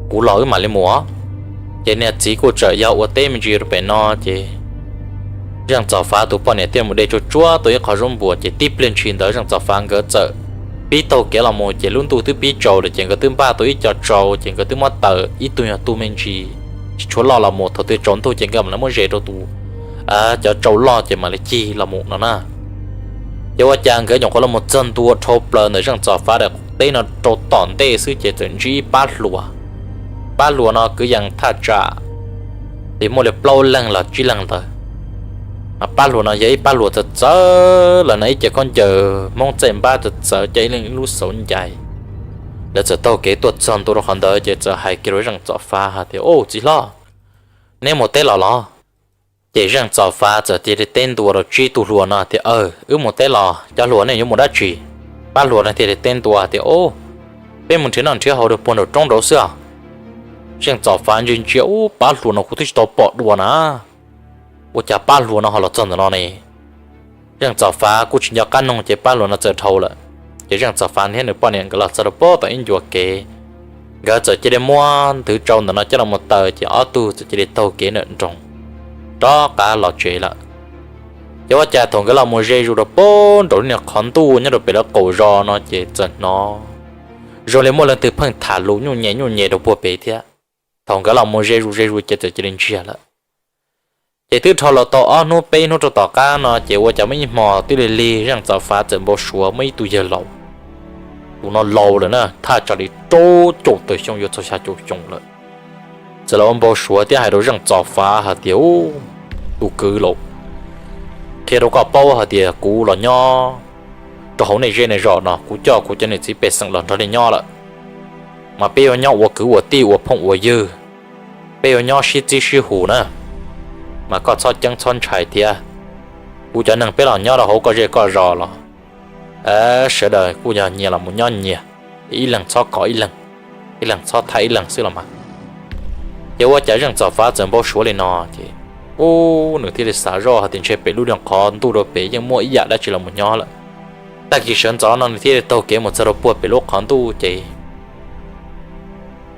kuv los wb mam li mus. Ces niag txiv kuj txawm yog ua teb me ntsis rau pem no ces Zeej Txom Fav tus poj niam thiaj mus de tsuag tsuag tau ib qho zaub npua ces tib pliag ntshis ntawd Zeej Txom Fav nkawd txawm pib taug kev los mus ces lub ntuj twb pib tsaus lawm ces nkawd twb npaj tau ib co tsau ces nkawd twb muab taws ib tug nyuag tug me ntsis tsis tshua loj los mus, thaum twg tsaus ntuj ces nkawd mam li muab ze rau tus, cov tsau loj ces mam li cig los mus no na. Ces ua cas nkawd nyuam qhuav los mus txog ntua dhau plaws ntawm Zeej Txom Fav daim teb no rau tom ntej xwb ces txawm ntsib ib pab hluas. Pab hluas no kwv yees thaj tsam li muaj li plaub leeg los tsib leeg ntawd. Pab hluas no yog ib pab hluas txawv txawv los hnav ib ce khaub ncaws Hmoob txaij npab txawv txawv, coj ib leeg ib lub xauv ncais. Lawv txawm taug kev tuaj txog ntua rau qhov ntawd ces txawm hais kiag rau Zeej Txom Fav hais tias, Ub, txiv hlob, neb mus teb los los? Ces Zeej Txom Fav txawm cia li teb ntua rau tsib tug hluas no tias, Aw, wb mus teb los, cov hluas nej yuav mus dab tsi? Pab hluas no thiaj li teb ntua tias, Ub, peb mus nrhiav noj nrhiav haus rau puag nraum roob nraud xwb os. Zeej Txom Fav ntsia ntsia, Ub, pab hluas no kuv twb tsis tau pom dua na, ua cas pab hluas no ho los txog ntawm no ne? Zeej Txom Fav kuj tsis nco qab noog ces pab hluas no txawm dhau lawm. Ces Zeej Txom Fav thiab nws poj niam nkawd los txog rau puag tom ib ncua kev, nkawd txawm cia li muab nthwv tsau ntawm no coj los mus taws ces ob tug txawm cia li taug kev ntawm nroog rov qab los tsev lawm. Ces ua cas thaum nkawd los mus ze zus rau puag nraum lub niag qhov ntuj nyob rau pem lawv qaum zos no ces txawm hnov zoo li muaj leej twg pheej tham lus nyuj nyem nyuj nyem rau puag pem thiab. Thaum nkawd los mus ze zus ze zus ces txawm cia li ntsiag lawm. Ces twb dhau los tau ob hnub peb hnub rau tom qab no ces ua cas muaj ib hmo twb lig lig Zeej Txom Fav txawm npau suav muaj ib tug yawg laus, tus no laus lawm na, thaj tsam li rau caum tawm xyoo yuav txog xya caum xyoo lawm, txawm los ua npau suav thiab hais rau Zeej Txom Fav hais tias, Ub, tus kwv laus, qhia rau koj paub hais tias kuv los nyob rau hauv nej zej nej zos no kuv coj kuv cov niam txiv pej xeem los nrog nej nyob lawm. mas peb yuav nyob ua kwv ua tij ua phooj ua ywg, peb yuav nyob sib txib sib hum na, mas koj txhob ceeb txhob ntshai thiab. Kuv cov neeg peb los nyob rau hauv koj zej koj zos los sawv daws kuj yog nyias los mus nyob nyias, ib leeg txhob kov ib leeg, ib leeg txhob thaiv ib leeg xwb los mas. Ces ua cas Zeej Txos Fav txawm npau suav li no ces, ub, nws thiaj li xav zoj hais tias ntshe pem lub niag qhov ntuj rau pem yeej muaj ib yam dab tsi los mus nyob lawm. Tag kis sawv ntxov no nws thiaj li taug kev mus txog rau puag pem lub qhov ntuj ces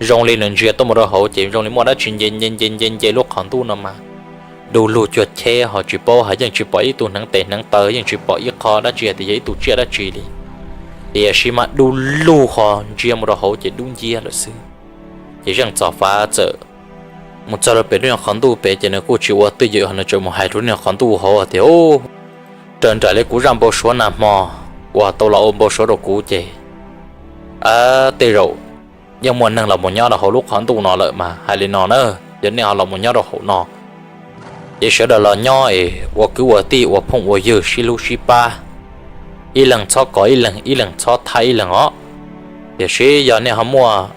zoo li nws ntsia tuaj mus rau hauv ces zoo li muaj dab tsi nce nce nce nce nce lub qhov ntuj no mas du lug cuag cheb ho tsis paub hais, yeej tsis pom ib tug hneev tes hneev taw, yeej tsis pom ib qho dab tsi hais tias yog ib tug tsiaj dab tsi li. Tiam sis mas du lug ho ntsia mus rau hauv ces dub nciab lawm xwb. Ces Zeej Txos Fav txawm mus txog rau pem lub niag qhov ntuj pem ces nws kuj tsis ua twj ywm ho nws txawm mus hais rau lub niag qhov ntuj hauv tias, Ub, raws nraim li kuv zaj npau suav nag hmo uas tau los ua npau suav rau kuv ces tej zaum yeej muaj neeg los mus nyob rau hauv lub qhov ntuj no lawm mas hais li no na, yog nej ho los mus nyob rau hauv no ces sawv daws los nyob es ua kwv ua tij ua phooj ua ywg sib hlub sib pab, ib leeg txhob kov ib leeg, ib leeg txhob thaiv ib leeg os. Tiam sis yog nej ho muaj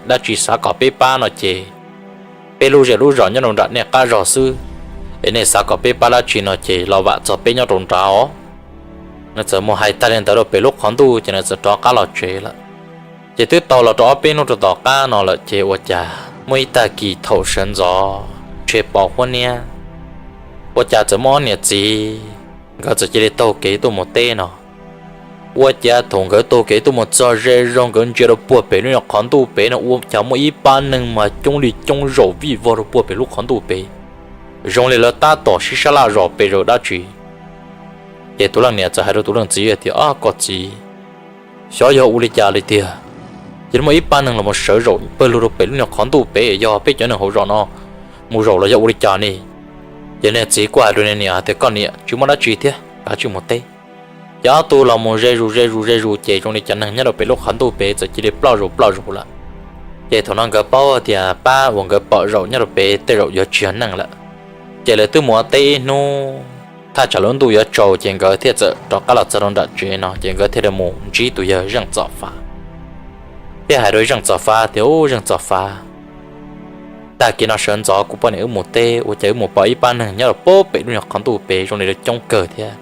dab tsi xav kom peb pab no ces peb lub zej lub zos nyob rau nram nej qab zog xwb, es nej xav kom peb pab dab tsi no ces los vam txog peb nyob rau nrad os. Nws txawm mus hais tag li ntawd rau pem lub qhov ntuj ces nws txawm rov qab los tsev lawm. Ces twb tau los rau ob peb hnub rau tom qab no lawm ces ua cas muaj ib tag kis thaum sawv ntxov ntshe pos huab niab, ua cas txawm muaj ob niam txiv nkawd txawm cia li taug kev tuaj mus teb no. Ua cas thaum nkawd taug kev tuaj mus txog ze zog nkawd ntsia rau puag pem lub qhov ntuj pem no ua cas muaj ib pab neeg mas coob li coob zaum vij vog rau puag pem lub qhov ntuj pem, zoo li lawv tab tom sib sab laj zom pes zaws dab tsi. Ces tus leej niam txawm hais rau tus leej txiv tias, Ob, koj txiv, xyov yog ua li cas li tiag, cia li muaj ib pab neeg los mus sawv zaum pawg lug rau pem lub niag qhov ntuj pem, yog peb cov neeg hauv zos no mus zaum los yog ua li cas ne? Ces niag txiv kuj hais rau niag niam tias, Koj niam, tsis muaj dab tsi thiab, kav tsij mus teb. Ces ob tug los mus ze zus ze zus ze zus ces zoo li cov neeg nyob rau pem lub qhov ntuj pem txawm cia li ploj zus ploj zus lawm. Ces thaum no nkawd paub tias pab uas nkawd pom zaum nyob rau pem tej zaum yuav tsis yog neeg lawm. Ces lawv twb mus ua teb ib hnub, thaj tsam lub ntuj yuav tsaus ces nkawd thiaj txawm rov qab los txog rau nram tsev no ces nkawd thiaj li mus ntsib tus yawg Zeej Txos Fav, thiaj hais rau Zeej Txos Fav tias, Ub, Zeej Txos Fav, tag kis no sawv ntxov kuv poj niam wb mus teb ua cas wb mus pom ib pab neeg nyob rau puag pem lub niag qhov ntuj pem zoo li lawv coob kawg thiab.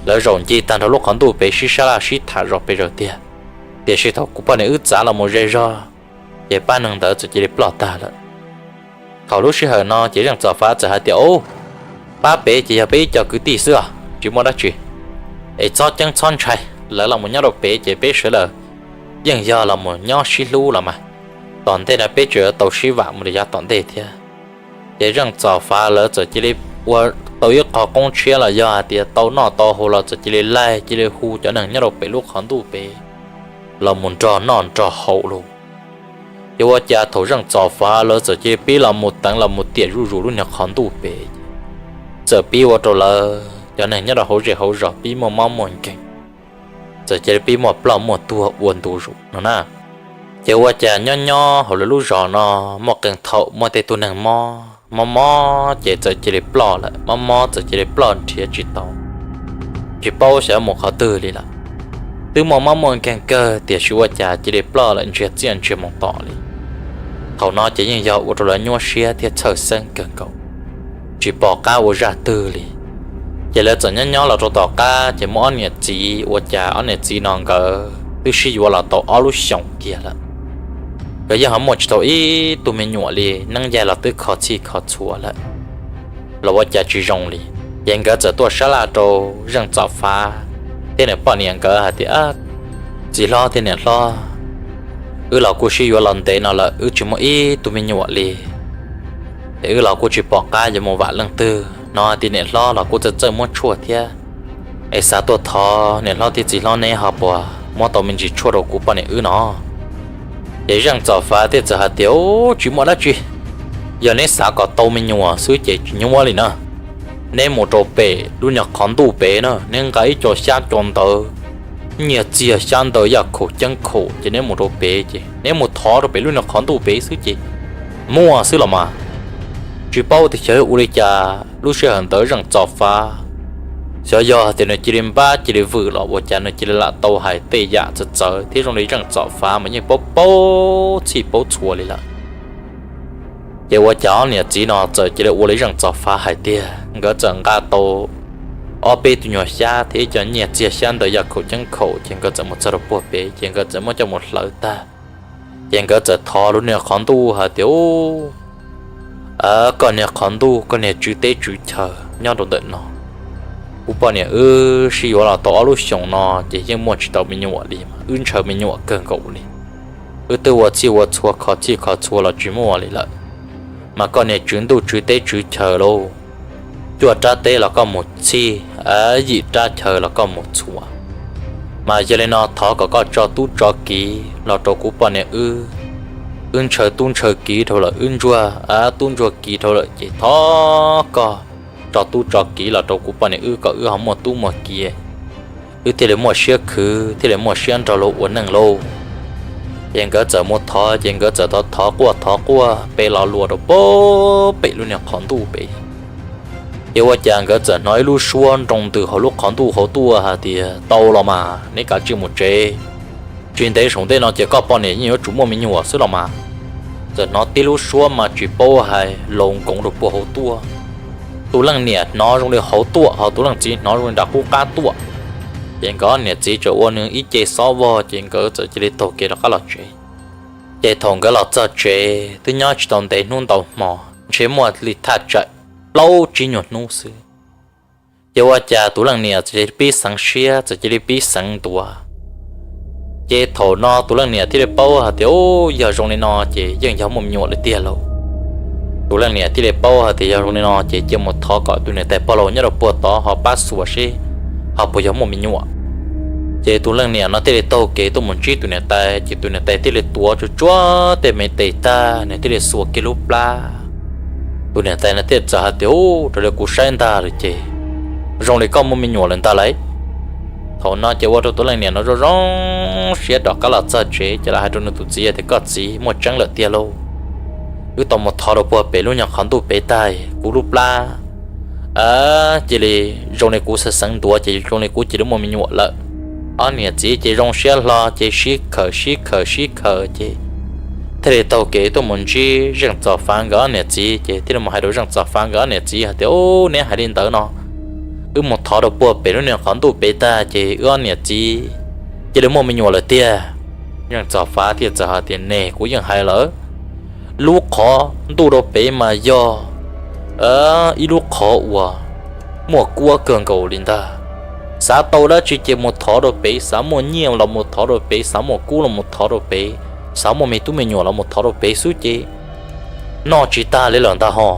Lawv zaum ncig tag nrho lub qhov ntuj pem sib sab laj sib tham zom pes zaws tiag. Tiam sis thaum kuv poj niam wb txav los mus ze zog, ces pab neeg ntawd txawm cia li ploj tag lawm. Thaum lub sij hawm no ces Zeej Txos Fav txawm hais tias, Ub, pab pem ces yog peb ib co kwv tij xwb os, tsis muaj dab tsi, es txhob ceeb txhob ntshai, lawv los mus nyob rau pem ces peb sawv daws yeej yog los mus nyob sib hlub los mas, tom ntej no peb tseem yuav tau sib vam mus li yav tom ntej thiab. Ces Zeej Txos Fav lawv txawm cia li ua tau ib qho qoob tshiab los yog hais tias tau noj tau haus los txawm cia li laig cia li hu cov neeg nyob rau pem lub qhov ntuj pem los mus nrog noj nrog haus lawm. Ces ua cas thaum Zeej Txos Fav lawv txawm cia li pib los mus teev los mus tiam zuj zus lub niag qhov ntuj pem, txawm pib ua rau lawv cov neeg nyob rau hauv zej hauv zos pib muaj mob muaj nkeeg, txawm cia li pib muaj ploj muaj tuag ua ntu zus no na. Ces ua cas nyob nyob hauv lawv lub zos no muaj qee thaum muaj tej tug neeg mob mob mob ces txawm cia li ploj lawm, mob mob txawm cia li ploj nrhiav tsis tau, tsis paub xyov mus qhov twg li lawm. Twb muaj mob muaj nkeeg kawg tiam sis ua cas cia li ploj lawm ntsiag txiaj ntsiag mus tom li. Thaum no ces yeej yog ua rau lawv nyuaj siab thiab txhawj xeeb kawg nkaus, tsis pom qab ua zaj twg li. Ces lawv txawm nyob nyob los rau tom qab ces muaj ob niam txiv, ua cas ob niam txiv no nkawd twb sib yuav los tau ob lub xyoos kiag lawm. Nkawd yeej ho muaj tsis tau ib tug me nyuam li, neeb yaig los twb kho txhij kho txhua lawm, los ua cas tsis zoo li. Ces nkawd txawm tuaj sab laj rau Zeej Txos Fav thiab nws poj niam nkawd hais tias, Txiv hlob thiab niam hlob, wb los kuj sib yuav los ntev no lawm wb tsis muaj ib tug me nyuam li, es wb los kuj tsis pom qab yuav mus vam leej twg no, tias niam hlob los kuj txawj txawj muab tshuaj thiab, es xav tuaj thov niam hlob thiab txiv hlob neb ho puas muab tau me ntsis tshuaj rau kuv poj niam wb no. Ces Zeej Txos Fav thiaj txawm hais tias, Ub, tsis muaj dab tsi, yog neb xav kom tau me nyuam xwb ces tsis nyuaj li na. Neb mus rau pem lub nyuag qhov ntuj pem na, neb nqa ib co xyab co ntawv, nyiaj txiag xyab ntawv yaj khaum ceeb khaum ces neb mus rau pem ces neb mus thov rau pem lub nyuag qhov ntuj pem xwb ces muaj xwb los mas. Tsis paub tias xyov ua li cas lub sij hawm ntawd Zeej Txos Fav Xyov yog tias nws cia li npab cia li vwm los ua cas nws cia li lam tau hais tej yam txawv txawv thiab zoo li Zeej Txos Fav mas yeej paub paub txhij paub txhua li lawm. Ces ua cas ob niam txiv no txawm cia li ua li Zeej Txos Fav hais tiag, nkawd txawm nqa tau ob peb tug nyuag xyab thiab ib co nyiaj txiag xyab ntawv yaj khaum ceeb khaum ces nkawd txawm mus txog rau puag pem ces nkawd txawm muab coj mus hlawv tag. Ces nkawd txawm thov lub niag qhov ntuj hais tias, Ub, koj niag qhov ntuj, koj niag tswv teb tswv chaw nyob rau ntawm no, kuv poj niam wb sib yuav los tau ob lub xyoos no ces yeej muaj tsis tau me nyuam li mas wb ntshaw me nyuam kawg nkaus li. Wb twb ua txhij ua txhua kho txhij kho txhua los tsis muaj li lawm, mas koj niag tswv ntuj tswv teb tswv chaw lauj, cuaj rab teb los koj mus txhij, yim rab chaw los koj mus txhua. Mas yog li no thov kom koj tso tub tso kiv los rau kuv poj niam wb. Wb ntshaw tub ntshaw kiv dhau lawm, wb ntsuag tub ntsuag kiv dhau lawm ces thov koj tso tub tso kiv los rau kuv poj niam wb kom wb ho muaj tub muaj kiv, wb thiaj li muaj siab khwv thiaj li muaj siab nrog luag ua neej lauj. Ces nkawd txawm mus thov, ces nkawd txawm thov thov quaj thov quaj pem los luas rau puag pem lub niag qhov ntuj pem. Ces ua cas nkawd txawm hnov ib lub suab nroo ntws hauv lub qhov ntuj hauv tuaj hais tias, Tau los mas, neb kav tsij mus tsev. Tsis ntev saum ntej no ces koj poj niam yeej yuav tsum muaj me nyuam xwb los mas. Txawm hnov tib lub suab mas tsis paub hais laus nkoov rau puag hauv tuaj. Tus leej niam hnov zoo li hauv tuaj, ho tus leej txiv hnov zoo li nram qub qab tuaj. Ces nkawd niam txiv txawm ua nws ib ce xob vog ces nkawd txawm cia li taug kev rov qab los tsev. Ces thaum nkawd los txog tsev twb nyob tsis tau ntev hnub ntau hmo, ntshe muaj li thaj tsam plaub tsib nyuag hnub xwb. Ces ua cas tus leej niam txawm cia li pib xeev siab, txawm cia li pib xeev ntuav. Ces thaum no tus leej niam thiaj li paub hais tias, Ub, yog zoo li no ces yeej yog muaj me nyuam lawm tiag lauj. Tus leej niam thiaj li paub hais tias yog zoo li no ces cia mus thov kom tus niam tais pog laus nyob rau puag tod ho pab xuas seb ho puas yog muaj me nyuam. Ces tus leej niam no thiaj li taug kev tuaj mus ntsib tus niam tais, ces tus niam tais thiaj li tuav tsuag tsuag tej me tes tag, nws thiaj li xuas kiag lub plab. Tus niam tais no thiaj txawm hais tias, Ub, raws li kuv saib ntag lawm ces zoo li koj muaj me nyuam lawm ntag lauj. Thaum no ces ua rau tus leej niam no zoo zoo siab rov qab los txog tsev ces los hais rau nws tus txiv tias, Koj txiv, muaj tseeb lawm tiag lauj. Wb tau mus thov rau puag pem lub nyuag qhov ntuj pem tag, kuv lub plab cia li zoo li kuv xeev xeev ntuav ces zoo li kuv cia li muaj me nyuam lawm. Ob niam txiv ces zoo siab hlo ces sib khawm sib khawm sib khawm ces thiaj li taug kev tuaj mus ntsib Zeej Txos Fav nkawd ob niam txiv, ces thiaj li mus hais rau Zeej Txos Fav nkawd ob niam txiv hais tias, Ub, neb hais li ntawd no, wb mus thov rau puag pem lub niag qhov ntuj pem tag ces wb ob niam txiv cia li muaj me nyuam lawm tiag. Zeej Txos Fav thiaj txawm hais tias, Ne, kuv yeej hais lawm, lub qhov ntuj rau pem mas yog ib lub qhov uas muaj kuab kawg nkaus li ntag. Xav tau dab tsi ces mus thov rau pem, xav muaj nyiaj los mus thov rau pem, xav muaj kub los mus thov rau pem, xav muaj me tub me nyuam los mus thov rau pem xwb ces noj tsis tag li lawm ntag ho.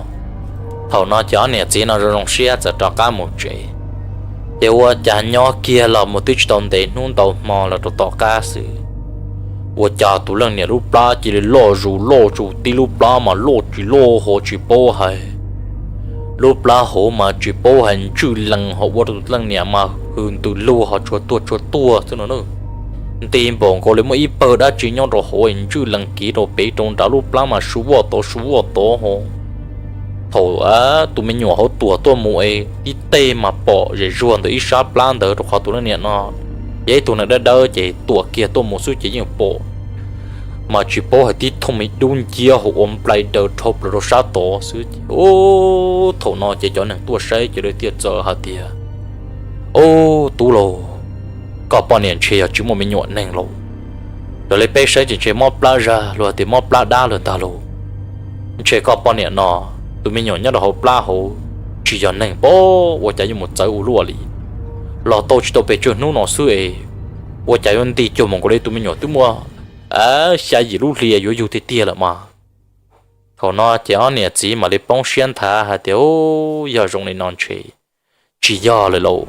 Thaum no ces ob niam txiv no zoo zoo siab txawm rov qab mus tsev. Ces ua cas nyob kiag los mus twb tsis tau ntev hnub ntau hmo los rau tom qab xwb, ua cas tus leej niam lub plab cia li loj zus loj zus, tib lub plab mas loj tsis loj ho tsis paub hais, lub plab hauv mas tsis paub hais ntswj lees ho ua rau tus leej niam mas hws ntws lug ho tsuag tuag tsuag tuag xwb no. Nti npaum nkaus li muaj ib pawg dab tsi nyob rau hauv, ntswj lees kiv rau pem rau nrad, lub plab mas su voj tod su voj tod ho. Thaum tus me nyuam hauv tuam tuaj mus es tib teg mas pom zem zuag ntawm ib sab plab ntawd, rau qhov tus leej niam no yog ib tug neeg dawb dawb ces tuam kiag tuaj mus xwb ces yeej pom, mas tsis paub hais tib thooj me dub nciab hauv ua nplai daws dhau plaws rau sab tod xwb ces, thaum no ces cov neeg tuaj saib ces lawv thiaj txawm hais tias, Ub, tub lauj, koj poj niam ntshe yog tsis muaj me nyuam neeg lauj. Raws li peb saib ces ntshe mob plab zag los tias mob plab dab lawm ntag lauj. Ntshe koj poj niam no, tus me nyuam nyob rau hauv plab hauv tsis yog neeg pob, ua cas yuav mus txawv ua luaj li. Los tau tsis tau pes tsawg hnub no xwb es ua cas yuav nti cuag mus nkaus li tus me nyuam twb muaj xya yim lub hli yuav yug tiag tiag lawm mas. Thaum no ces ob niam txiv mam li poob siab nthav hais tias, Ub, yog zoo li no ntshe tsis yog lawm lauj.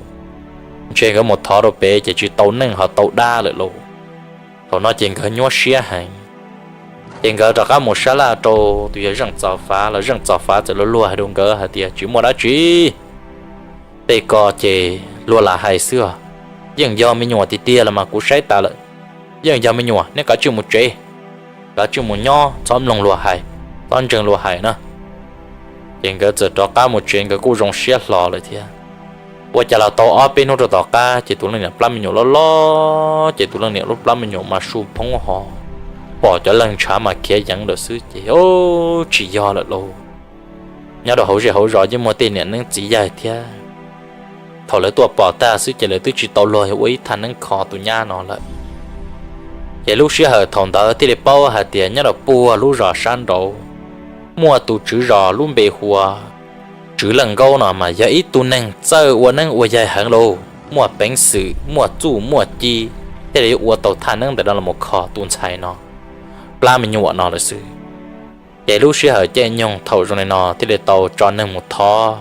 Ntshe nkawd mus thov rau pem ces tsis tau neeg ho tau dab lawm lauj. Thaum no ces nkawd nyuaj siab heev. Ces nkawd rov qab mus sab laj rau tus yawg Zeej Txos Fav los Zeej Txos Fav txawm luag luag hais rau nkawd hais tias, Tsis muaj dab tsi, tej ko ces luag lam hais xwb os. Yeej yog me nyuam tiag tiag los mas kuv saib tas lawm. Yeej yog me nyuam, neb kav tsij mus tsev, kav tsij mus nyob, txhob mloog luag hais, txhob ntseeg luag hais na. Ces nkawd txawm rov qab mus tsev, nkawd kuj zoo siab hlo lawm thiab. Ua cas los tau ob peb hnub rau tom qab ces tus leej niam plab me nyuam loj loj ces tus leej niam lub plab me nyuam mas su phoob ho, pom cov leeg ntshav mas khiav yeev lawm xwb ces tsis yog lawm lauj. Nyob rau hauv zej hauv zos yeej muaj tej niam neeb txiv yaig thiab. Thaum lawv tuaj pom tag xwb ces lawv twb tsis tau luag ua ib thaj neeb kho tus nyab no lawm. Ces lub sij hawm thaum ntawd thiaj li paub hais tias nyob rau puag lub zos sab nraud muaj tus tswv zos lub npe hu ua Tswv Leej Nkaub no mas yog ib tug neeg txawj ua neeb ua yaig heev lauj, muaj peev xwm muaj txuj muaj ci, thiaj li ua tau thaj neeb ntawm no los kho tus ntxhais no plab me nyuam no lawm xwb. Ces lub sij hawm caij nyoog thaum zoo li no thiaj li tau tso neeg mus thov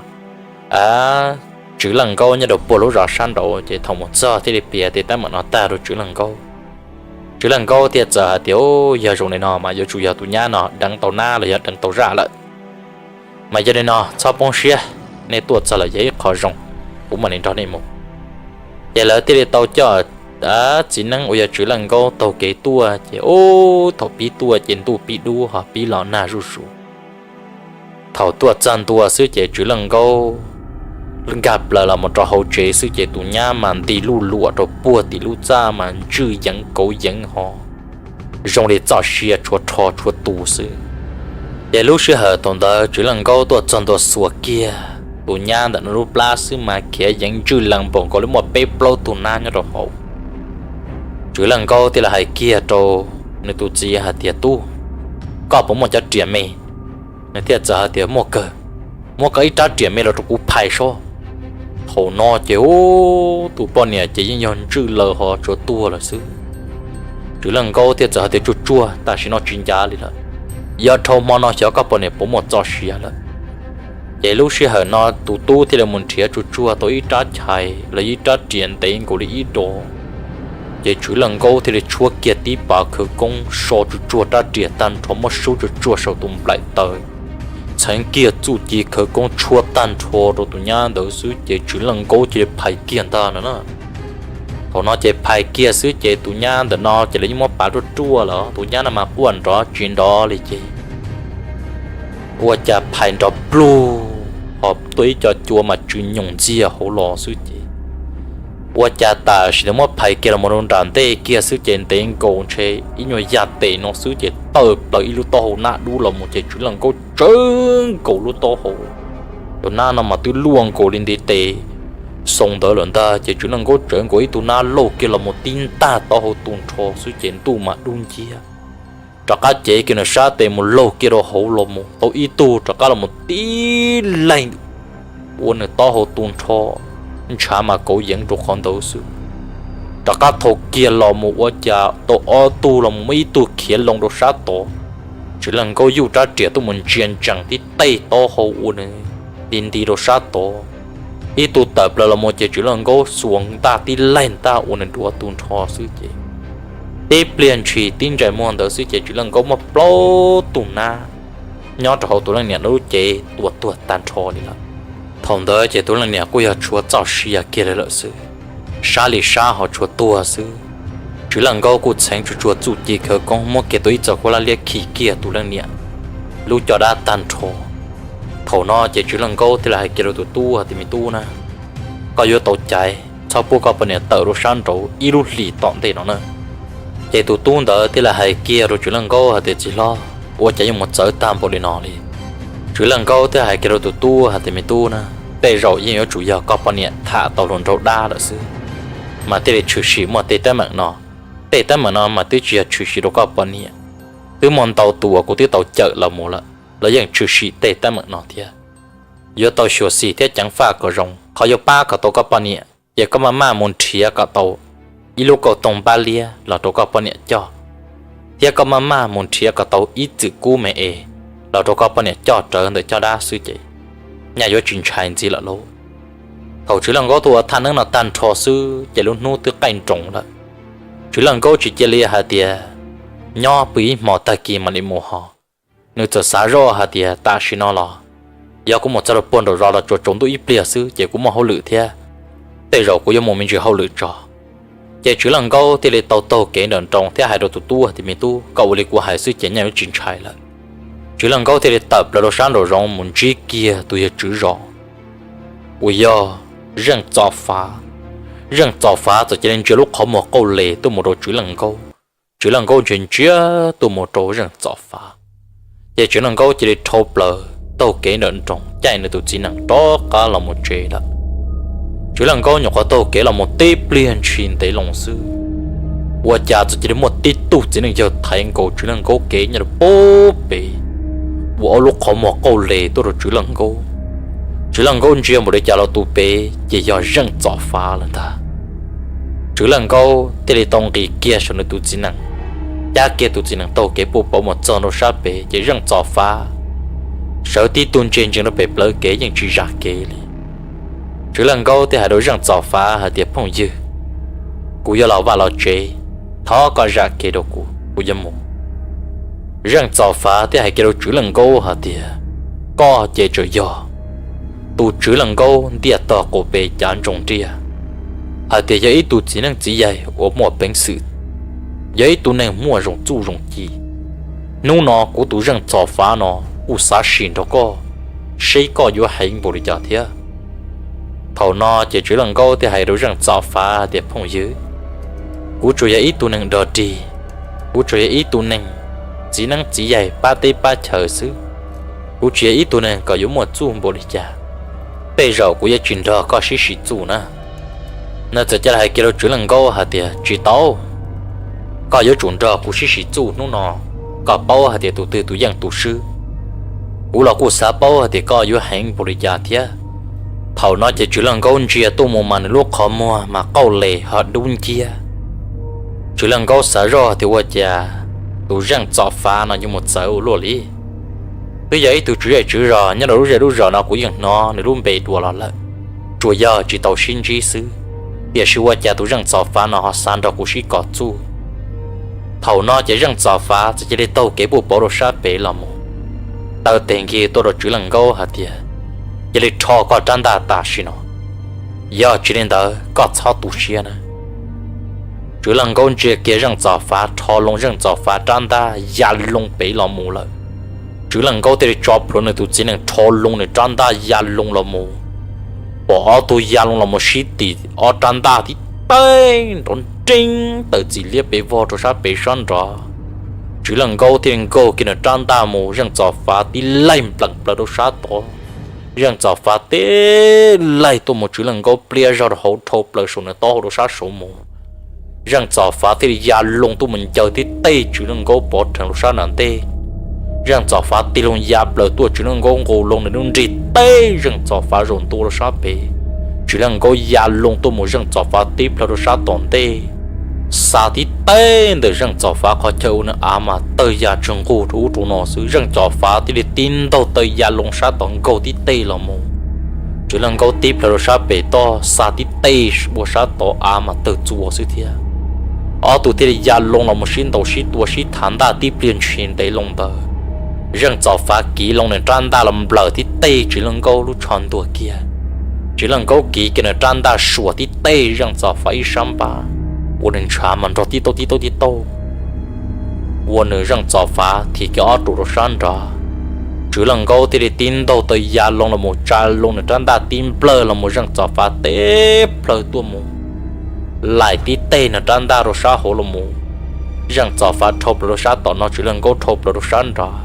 Tswv Leej Nkaub nyob rau puag lub zos sab nraud ces thaum mus txog thiaj li piav tej teeb meem no tag rau Tswv Leej Nkaub. Tswv Leej Nkaub thiaj txawm hais tias, Yog zoo li no mas yuav tsum yog tus nyab no deev tau nab los yog deev tau zaj lawm. Mas yog li no txhob poob siab, nej tuaj txog lawm yog ib qho zoo, kuv mam li nrog nej mus. Ces lawv thiaj li tau coj txiv neeb uas yog Tswv Leej Nkaub taug kev tuaj ces ub thaum pib tuaj ces ntuj pib dub ho pib los nag zuj zus. Thaum tuaj txog ntua xwb ces Tswv Leej Nkaub nkag plaws los mus rau hauv tsev xwb ces tus nyab mas nti luj luam rau puag tim lub txaj mas ntswj yeev kauv yeev ho zoo li txoj sia tshua rho tshua tu xwb. Ces lub sij hawm thaum ntawd Tswv Leej Nkaub tuaj txog ntua xuas kiag tus nyab ntawm no lub plab xwb mas khiav yeev ntswj lees npaum nkaus li muaj peb plaub tug nab nyob rau hauv. Tswv Leej Nkaub thiaj li hais kiag rau nws tus txiv hais tias, Tub, koj puas muaj cov riam me? Nws thiaj txawm hais tias, Muaj kawg, muab koj ib rab riam me los rau kuv phais sob. Thaum no ces ub tus poj niam ces yeej yog ntswj laws ho tsuas tuag lawm xwb. Tswv Leej Nkaub thiaj txawm hais tias, Tsuag tsuag, tam sim no tsis ncav li lawm, yog dhau hmo no xyov koj poj niam puas muaj txoj sia lawm. Ces lub sij hawm no tus tub thiaj li mus nrhiav tsuag tsuag tau ib rab chais los ib rab riam ntev nkaus li ib dos. Ces Tswv Leej Nkaub thiaj li tshuab kiag tib pas khawv koob so tsuag tsuag rab riam tag nrho muab sub tsuag tsuag saum tus nplaim taws, txheev kiag txuj ci khawv koob tshuab tag nrho rau tus nyab ntawd xwb ces Tswv Leej Nkaub cia li phais kiag ntag no na. Thaum no ces phais kiag xwb ces tus nyab ntawm no ces lawv yeej muab pav ruaj ruaj lawm, tus nyab no mas quaj nrov tsis nrov li ces ua cas phais nrov plug ho tuaj ib co cua mas tsw nyoos ntxiag hauv los xwb ces ua cas tam sim ntawd muab phais kiag los mus rau nram ntej kiag xwb ces ntev nkaus ntshe ib nyuag yaj tes no xwb ces tawm plaws ib lub taub hau nab dub los mus ces Tswv Leej Nkaub tsawv nkaus lub taub hau. Tus nab no mas twb luaj nkaus li ntiv tes xoo ntawd lawm ntag ces Tswv Leej Nkaub tsawv nkaus ib tug nab lauj kiag los mus tib ntaj taub hau tu nrho xwb ces ntuj mas dub nciab. Rov qab cev kiag nws sab tes mus laug kiag rau hauv los mus tau ib tug rov qab los mus tib leeg ua nws taub hau tu nrho, ntshav mas kauv yeev rau qhov ntawd xwb. Rov qab thau kiag los mus ua cas tau ob tug los mus muaj ib tug khiav loo rau sab tod. Tswv Leej Nkaub yuj rab riam tuaj mus ntsia ntsees tib tej taub hau ua nws nti nti rau sab tod. Ib tug tawm plaws los mus ces Tswv Leej Nkaub xuas ntaj tib leeg ntaj ua nws duav tu nrho xwb ces tib pliag ntshis tib ntsais muag ntawd xwb ces Tswv Leej Nkaub muab plaub tug nab nyob rau hauv tus leej niam lub cev tua tuag tag nrho li lawm. Thaum ntawd ces tus leej niam kuj yog tshuav txoj sia kiag li lawm xwb, sab li sab ho tshuav tuag xwb. Tswv Leej Nkaub kuj txheev tsuag tsuag txuj ci khawv koob muab kiag tus ib txoj khaub hlab liab khi kiag tus leej niam lub caj dab tag nrho. Thaum no ces Tswv Leej Nkaub thiaj li hais kiag rau tus tub hais tias, Me tub na, koj yuav tau caiv txhob pub koj poj niam tawm rau sab nraud ib lub hlis tom ntej no na. Ces tus tub ntawd thiaj li hais kiag rau Tswv Leej Nkaub hais tias, Txiv hlob, ua cas yeej mus txawv tag npaum li no li? Tswv Leej Nkaub thiaj hais kiag rau tus tub hais tias, Me tub na, tej zaum yeej yuav tsum yog koj poj niam tham tau hluas nraug dab lawm xwb, mas thiaj li tshwm sim muaj tej teeb meem no. Tej teeb meem no mas twb tsis yog tshwm sim rau koj poj niam, twb muaj ntau tus uas kuv twb tau cawm los mus lawm, lawv yeej tshwm sim tej teeb meem no thiab. Yuav tau xyuam xim thiab ceev faj kom zoo, qhov yuav pab kom tau koj poj niam ces koj maj maj mus nrhiav kom tau ib lub kauj toog npab liab los rau koj poj niam coj, thiab koj maj maj mus nrhiav kom tau ib txwm kub me es los rau koj poj niam coj rawv ntawm caj dab xwb ces nyaj yuav tsis ntshai ntxiv lawm lauj. Thaum Tswv Leej Nkaub tuaj ua thaj neeb no tag nrho xwb ces lub hnub twb qaij nroos lawm. Tswv Leej Nkaub tsis cia li hais tias nyob pw ib hmo tag kis mam li mus ho. Nws txawm xav zoj hais tias tam sim no los yog kuv mus txog rau puag nraum zos los tsuas tsaus ntuj ib pliag xwb ces kuv muaj hauj lwm thiab, tej zaum kuv yuav mus me ntsis hauj lwm tso. Ces Tswv Leej Nkaub thiaj li tau taug kev nram nroos thiab hais rau tus tub hais tias, Me tub, koj ua li kuv hais xwb ces nyaj yuav tsis ntshai lawm. Tswv Leej Nkaub thiaj li tawm plaws rau sab nraum zoov mus ntsib kiag tus yawg tswv zos uas yog Zeej Txos Fav. Zeej Txos Fav txawm cia li ntsia lub qhov muag qauj les tuaj mus rau Tswv Leej Nkaub. Tswv Leej Nkaub ntsia ntsia tuaj mus rau Zeej Txos Fav, ces Tswv Leej Nkaub cia li rhau plaws taug kev nram nroog caij nws tus txiv nees rov qab los mus tsev lawm. Tswv Leej Nkaub nyuam qhuav taug kev los mus tib pliag ntshis ntev loo xwb, ua cas txawm cia li muaj tib tug txiv neej yawg thaiv nkaus Tswv Leej Nkaub kev nyob rau pem, ua ob lub qhov muag qauj les tuaj rau Tswv Leej Nkaub. Tswv Leej Nkaub ntsia npaum li cas los tus pem ces yog Zeej Txos Fav lawm ntag. Tswv Leej Nkaub thiaj li tau nqis kiag saum nws tus txiv nees, cab kiag tus txiv nees taug kev puj pauv mus txog rau sab pem, ces Zeej Txos Fav sawv tib tug ntsia ntsees rau pem plawv kev yeej tsis zam kev li. Tswv Leej Nkaub thiaj hais rau Zeej Txos Fav hais tias, Phooj ywg, kuv yuav los vaj los tsev, thov koj zam kev rau kuv, kuv yuav mus. Zeej Txos Fav thiaj hais kiag rau Tswv Leej Nkaub hais tias, Koj ces tseem yog tus Tswv Leej Nkaub ntiaj tog qaum pem cav ntsoov riaj hais tias yog ib tug txiv neej txiv yaig uas muaj peev xwm, yog ib tug neeg muaj zoo txuj zoo ci. Hnub no kuv tus Zeej Txos Fav no kuj xav sim nrog koj seb koj yuav heev npaum li cas thiab. Thaum no ces Tswv Leej Nkaub thiaj hais rau Zeej Txos Fav hais tias, Phooj ywg, kuv tsuas yog ib tug neeg dog dig, kuv tsuas yog ib tug neeg txiv neeb txiv yaig pab teb pab chaw xwb, kuv tsis yog ib tug neeg kom yuav muaj txuj npaum li cas. Tej zaum kuv yuav tsis nrog koj sib sim txuj na. Nws txawm cia li hais kiag rau Tswv Leej Nkaub hais tias, Tsis tau, koj yuav tsum nrog kuv sib sim txuj hnub no, kom paub hais tias tus twg tus yeej tus swb. Kuv los kuj xav paub hais tias koj yuav heev npaum li cas thiab. Thaum no ces Tswv Leej Nkaub ntsia tuaj mus mas nws lub qhov muag mas qauj les ho dub nciab. Tswv Leej Nkaub xav zoj tias ua cas tus Zeej Txos Fav no yuav mus txawv ua luaj li. Twb yog ib tug tswv zej tswv zos nyob rau lub zej lub zos no kuv yeej hnov nws lub npe dua los lawm, tsuas yog tsis tau sib ntsib xwb, tiam sis ua cas tus Zeej Txos Fav no ho xav nrog kuv sib kos txuj. Thaum no ces Zeej Txos Fav txawm cia li taug kev puj pauv rau sab pem los mus, taw tes nkig tuaj rau Tswv Leej Nkaub hais tias, Cia li rho koj rab ntaj tam sim no, yog tsis li ntawd koj txhob tu siab na. Tswv Leej Nkaub ntsia kiag Zeej Txos Fav rho loo Zeej Txos Fav rab ntaj ya loo pem los mus lawm. Tswv Leej Nkaub thiaj li tso plhuav nws tus txiv nees rho loo nws rab ntaj ya loo los mus. Pom ob tug ya loo los mus sib tim ob rab ntaj tib teg nrov nreeb tawm txim liab pes vog rau sab pem sab nrad. Tswv Leej Nkaub thiaj li nkaug kiag nws rab ntaj mus, Zeej Txos Fav tib laig npleem plaws rau sab tod. Zeej Txos Fav tib laig tuaj mus, Tswv Leej Nkaub pliab zog rau hauv rhau plaws saum nws taub hau rau sab saud mus. Zeej Txos Fav thiaj li ya loo tuaj mus ncaws tib teg Tswv Leej Nkaub pov rhees rau sab nram ntej. Zeej Txos Fav tig loo ya plaws tuaj, Tswv Leej Nkaub nqus loo nws lub nrig teb Zeej Txos Fav zaum ntua rau sab pem. Tswv Leej Nkaub ya loo tuaj mus, Zeej Txos Fav tib plhaw rau sab tom ntej, xa tib teg ntawm Zeej Txos Fav qhov chaw ua nws av mas tawg ya tsawg nqug rau ub rau no xwb. Zeej Txos Fav thiaj li tib ntaug taw ya loo sab tod nkaug tib teg los mus. Tswv Leej Nkaub tib plhaw rau sab pem toj xa tib teg ua sab tod av mas tawg txua xwb thiab. Ob tug thiaj li ya loo los mus sib ntaus sib tua sib thav ntaj tib pliag ntshis ntev loo ntawd. Zeej Txos Fav kiv loo nws rab ntaj los nplawm tib teg Tswv Leej Nkaub lub tsho ntuag kiag. Tswv Leej Nkaub kiv kiag nws rab ntaj suas tib teg Zeej Txos Fav ib sab npab, ua nws ntshav mas nrog tib taug tib taug tib taug, ua nws Zeej Txos Fav thim kiag ob ru rau sab nrad. Tswv Leej Nkaub thiaj li tib ntaug taw ya loo los mus tsa loo nws rab ntaj tib nplawg los mus, Zeej Txos Fav tib plhaw tuaj mus laim tib teg nws rab ntaj rau sab hauv los mus. Zeej Txos Fav rhau plaws rau sab tom no, Tswv Leej Nkaub rhau plaws rau sab nrad.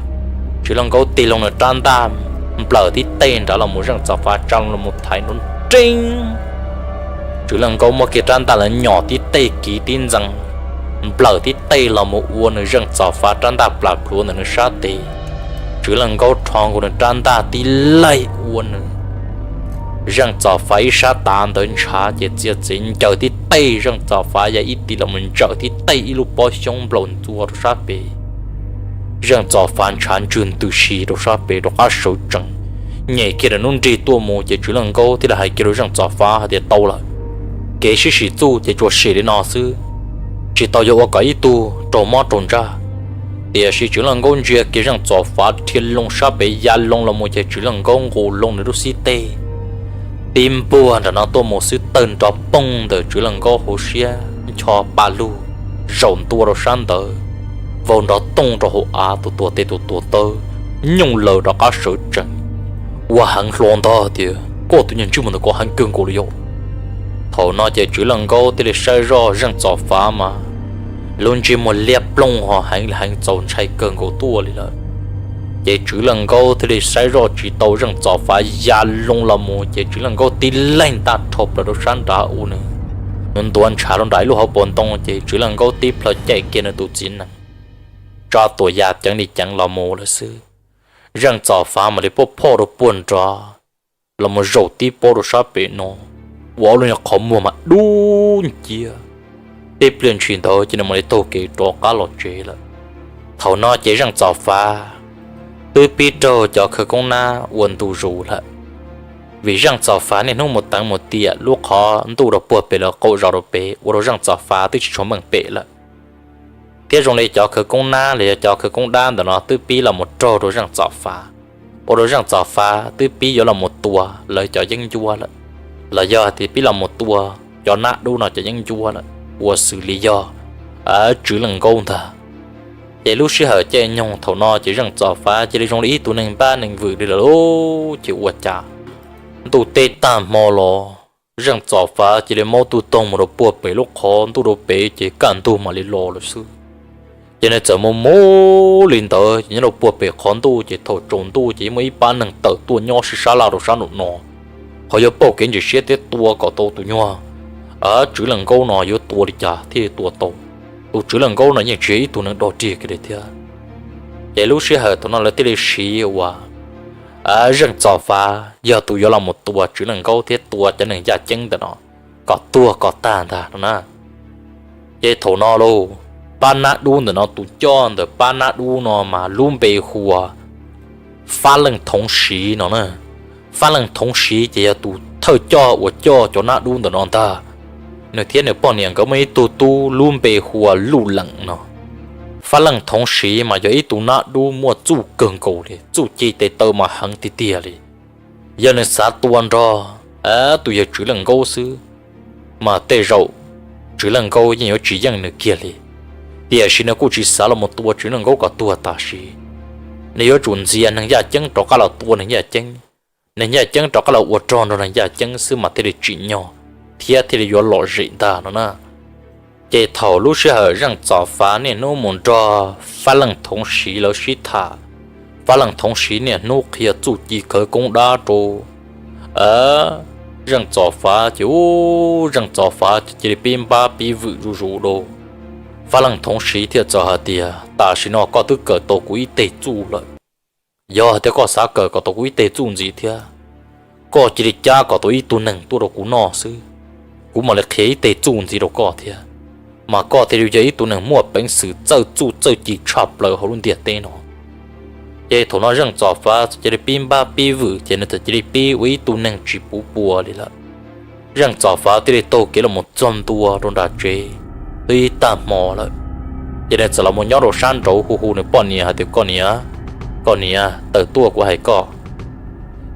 Tswv Leej Nkaub tig loo nws rab ntaj nplawm tib teg nrad los mus, Zeej Txos Fav tsa loo los mus thaiv nrov nreeb. Tswv Leej Nkaub muab kiag rab ntaj lawv nyom tib teg kiv tib ntxees nplawm tib teg los mus ua nws Zeej Txos Fav rab ntaj plam plhuav ntawm nws sab tes. Tswv Leej Nkaub rho nkaus nws rab ntaj tib laig ua nws Zeej Txos Fav ib sab tav ntawd ntshav ces txiav txev ncaws tib teg Zeej Txos Fav ya ib tig los mus ntsawm tib teg ib lub pob xyoob nplaum ntxua rau sab pem. Zeej Txos Fav ntshav ntswg ntws si rau sab pem rov qab sawv tsees, nyem kiag nws lub nrig tuaj mus ces Tswv Leej Nkaub thiaj li hais kiag rau Zeej Txos Fav hais tias tau lawm, kev sib sim txuj ces tsuas sim li no xwb, tsis tau yuav ua kom ib tug raug mob raug ntsaj. Tiam sis Tswv Leej Nkaub ntsia kiag Zeej Txos Fav dhia loo sab pem ya loo los mus ces Tswv Leej Nkaub nqus loo nws lub xib teg tib npuag nram no tuaj mus xwb tawg nrov poog ntawm Tswv Leej Nkaub hauv siab ncho pa lug zaum ntua rau sab ntawd, vau nrov tooj rau hauv av, tus tuag tes tus tuag taw nyooj laws rov qab sawv tsees. Ua heev hlo ntag tias koj tus nyuag ntsej muag ntawm ko heev kawg nkaus li yom. Thaum no ces Tswv Leej Nkaub thiaj li saib zoj Zeej Txos Fav mas lub ntsej muag liab ploog ho heev heev txaus ntshai kawg nkaus tuaj li lawm. Ces Tswv Leej Nkaub thiaj li saib zoj tsis tau Zeej Txos Fav ya loo los mus ces Tswv Leej Nkaub tib leeg ntaj rho plaws rau sab nrad ua nws ntuav ntshav rau nram ib lub hauv paus ntoo ces Tswv Leej Nkaub tib plhaw caij kiag nws tus txiv nees tsa tuam ya ceev li ceev los mus lawm xwb. Zeej Txos Fav mam li poj phoj rau puag nrad los mus zaum tib pob rau sab pem no ua ob lub niag qhov muag mas dub nciab. Tib pliag ntshis ntawd ces nws mam li taug kev rov qab los tsev lawm. Thaum no ces Zeej Txos Fav twb pib raug cov khawv koob nab ua ntu zus lawm. Vim Zeej Txos Fav niaj hnub mus teev mus tiam lub qhov ntuj rau puag pem lawv qaum zos rau pem ua rau Zeej Txos Fav twb tsis tshua meej pem lawm. Thiab zoo li cov khawv koob nab los yog cov khawv koob dab ntawm no twb pib los mus raug rau Zeej Txos Fav, ua rau Zeej Txos Fav twb pib yuav los mus tua lawv cov yeeb ncuab lawm, los yog tias pib los mus tua cov nab dub no cov yeeb ncuab lawm ua xws li yog Tswv Leej Nkaub ntag. Ces lub sij hawm caij nyoog thaum no ces Zeej Txos Fav cia li zoo li ib tug neeg npab neeg vwm li lawm lauj. Ces ua cas ntuj teb tag hmo los Zeej Txos Fav cia li maub tuj toog mus rau puag pem lub qhov ntuj rau pem ces kaj ntug mam li los lawm xwb. Ces nws txawm mus mus li ntawd ces nyob rau puag pem qhov ntuj ces thaum tsaus ntuj ces muaj ib pab neeg tawm tuaj nyob sib sab laj rau sab nraum no. Qhov yuav pauj kev ntsim siab thiab tua kom tau tus nyuag Tswv Leej Nkaub no yuav tua li cas thiaj tua tau. Tus Tswv Leej Nkaub no yeej tsis yog ib tug neeg dog dig kiag li thiab. Ces lub sij hawm thaum no lawv thiaj li siv ua Zeej Txos Fav yog tus yuav los mus tua Tswv Leej Nkaub thiab tua cov neeg yaj ceeb ntawm no kom tuag kom tag ntag no na. Ces thaum no lauj, pab nab dub ntawm no tus coj ntawm pab nab dub no mas lub npe hu ua Fab Leej Thoov Siv no na. Fab Leej Thoov Siv ces yog tus thawj coj uas coj cov nab dub ntawm no ntag. Nws thiab nws poj niam nkawd muaj ib tug tub lub npe hu ua Luj Leem no. Fab Leej Thoov Siv mas yog ib tug nab dub muaj txuj kawg nkaus li, txuj ci tes taw mas heev tiag tiag li. Yog nws xav tua nrog tus yawg Tswv Leej Nkaub xwb mas tej zaum Tswv Leej Nkaub yeej yuav tsis yeej nws kiag li. Tiam sis nws kuj tsis xav los mus tua Tswv Leej Nkaub kom tuag tam sim. Nws yuav tsum ntxias neeg yaj ceeb rov qab los tua neeg yaj ceeb, neeg yaj ceeb rov qab los ua rog nrog neeg yaj ceeb xwb mas thiaj li tsim nyog thiab thiaj li yuav lom zem ntag no na. Ces thaum lub sij hawm Zeej Txos Fav niaj hnub mus nrog Fab Leej Thoov Siv lawv sib tham, Fab Leej Thoov Siv niaj hnub qhia txuj ci khawv koob dab rau Zeej Txos Fav ces ub, Zeej Txos Fav cia li pib npab pib vwm zuj zus rau. Fab Leej Thoov Siv thiaj txawm hais tias tam sim no koj twb kawm tau kuv ib teg txuj lawm. Yog hais tias koj xav kawm kom tau kuv ib teg txuj ntxiv thiab, koj cia li cab kom tau ib tug neeg tuaj rau kuv noj xwb, kuv mam li qhia ib teg txuj ntxiv rau koj thiab, mas koj thiaj li yog ib tug neeg muaj peev xwm txawj txuj txawj ci tshaj plaws hauv lub ntiaj teb no. Ces thaum no Zeej Txos Fav cia li pib npab pib vwm ces nws txawm cia li pib ua ib tug neeg tsis puv pua li lawm. Zeej Txos Fav thiaj li taug kev los mus txog ntua rau nram tsev twb ib tag hmo lawm. Ces nws txawm los mus nyob rau sab nraud hu hu nws poj niam hais tias, koj niam, koj niam, tawm tuaj kuv hais koj.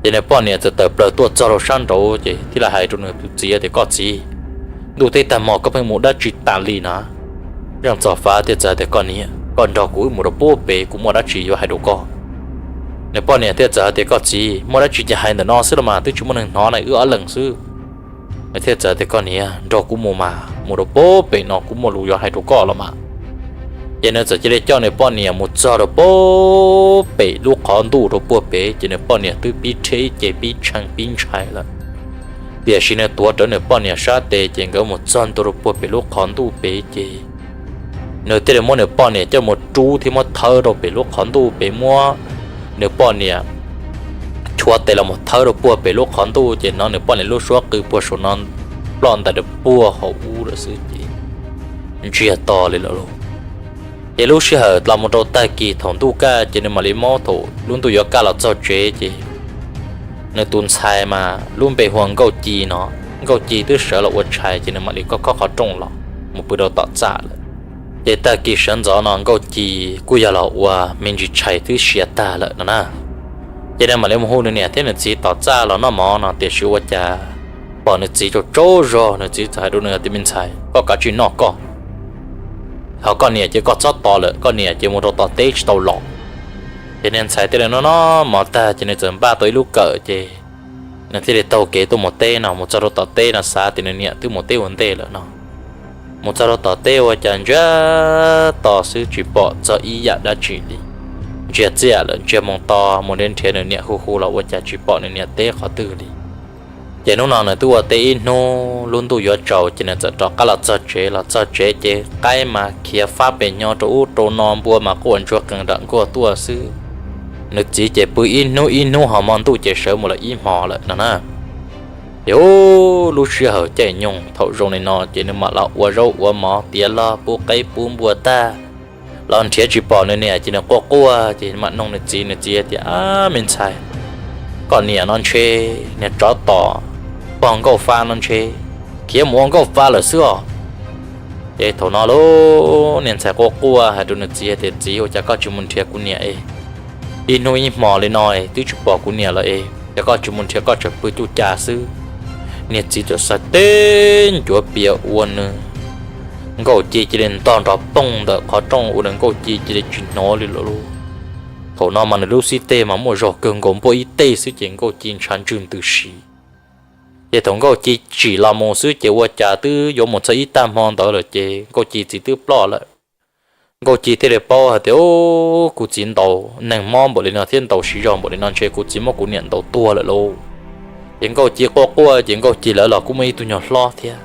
Ces nws poj niam txawm tawm plaws tuaj txog rau sab nraud ces thiaj li hais rau nws tus txiv tias, koj txiv, ntuj teb tag hmo koj pheej mus dab tsi tas li na? Zeej Txos Fav thiaj txawm hais tias, koj niam, koj nrog kuv wb mus rau puag pem, kuv muaj dab tsi yuav hais rau koj. Nws poj niam thiaj txawm hais tias, koj txiv, muaj dab tsi ces hais ntawm no xwb los mas, twb tsis muaj neeg hnov ne, wb ob leeg xwb. Nws thiaj txawm tias, koj niam, nrog kuv mus mas, mus rau puag pem no kuv muaj lus yuav hais rau koj los mas. Ces nws txawm cia li coj nws poj niam mus txog rau puag pem lub qhov ntuj rau puag pem, ces nws poj niam twb pib rheb ib ce pib tshee pib ntshai lawm. Tiam sis nws tuav rawv nws poj niam sab tes ces nkawd mus txog ntua rau puag pem lub qhov ntuj pem ces nws thiaj li muab nws poj niam coj mus rub thiab muab thawb rau pem lub qhov ntuj pem, muab nws poj niam chuav tes los mus thawb rau puag pem lub qhov ntuj ces hnov nws poj niam lub suab qw puag saum no ploj ntais rau puag hauv ub lawm xwb ces ntsiag to li lawm lauj. Ces lub sij hawm los mus rau tag kis thaum ntuj kaj ces nws mam li mob thaum lub ntuj yuav kaj los txog tsev ces nws tus ntxhais mas lub npe hu ua Nkauj Ci no, Nkauj Ci twb sawv los ua tshais ces nws mam li khob khob qhov rooj los mus pw rau tom txaj lawm. Ces tag kis sawv ntxov no Nkauj Ci kuj yog los ua me ntsis tshais twb siav tag lawm no na. Ces nws mam li mus hu nws niam thiab nws txiv tom txaj los noj mov no, tiam sis ua cas pom nws txiv tsaug tsaug zog, nws txiv txawm hais rau nws tias, me ntxhais, koj kav tsij noj koj, ho koj niam ces koj txhob tos lawm, koj niam ces mus rau tom teb tsis tau los. Ces nws ntxhais thiaj li noj noj mov tag ces nws txawm npaj tau ib lub kawm ces nws thiaj li taug kev tuaj mus teb no, mus txog rau tom teb no xav tias nws niam twb mus teb ua ntej lawm no. Mus txog rau tom teb ua cas ntsiag to xwb tsis pom txog ib yam dab tsi li. Ntsiag txiaj lawm ntsiag moo to mus nrhiav nrhiav nws niam hu hu los ua cas tsis pom nws niam teb qhov twg li. Ces hnub no nws twb ua teb ib hnub lub ntuj yuav tsaus ces nws txawm rov qab los txog tsev, los txog tsev ces qaib mas khiav fab pem nyo rau ub rau no, npua mas quaj ntsuag qees nram nkuaj tuaj xwb. Nws txiv ces pw ib hnub ib hnub ho hmo ntuj ces sawv mus lawm ib hmos lawm no na. Ces ub lub sij hawm caij nyoog thaum zoo li no ces nws mam los ua zaub ua mov tiav log pub qaib pub npua tag, los nrhiav tsis pom nws niam ces nws quaj quaj ces mam noog nws txiv, nws txiv tias, Ab me ntxhais, koj niam no ntshe niag tsov tom pog nkauj fa no ntshe khiav mus ua nkauj fa lawm xwb os. Ces thaum no lub niag ntxhais quaj quaj hais rau nws txiv tias, Txiv, ua cas koj tsis mus nrhiav kuv niam es? Ib hnub ib hmos li no twb tsis pom kuv niam lawm es, cas koj tsis mus nrhiav, koj tseem pw cuj ca xwb? Niag txiv txawm xav teb ncuav pias ua nws nkauj ci cia li ntog nrov poog ntawm qhov rooj ua nws nkauj ci cia li tsis hnov li lawm lauj. Thaum no mas nws lub xib teg mas muaj zog kawg nkaus npuaj ib teg xwb ces nkauj ci ntshav ntswg ntws si. Ces thaum nkauj ci tsim los mus xwb ces ua cas twb yuav mus txog ib tag hmo ntawd lawm ces nkauj ci txiv twb ploj lawm. Nkauj ci thiaj li paub hais tias, Ub, kuv txiv ntaus neeg mob npaum li no thiab ntaus siv zog npaum li no ntshe kuv txiv muab kuv niam ntaus tuag lawm lauj. Ces nkauj ci quaj quaj ces nkauj ci lawv los kuj muaj ib tug nyuag hlob thiab.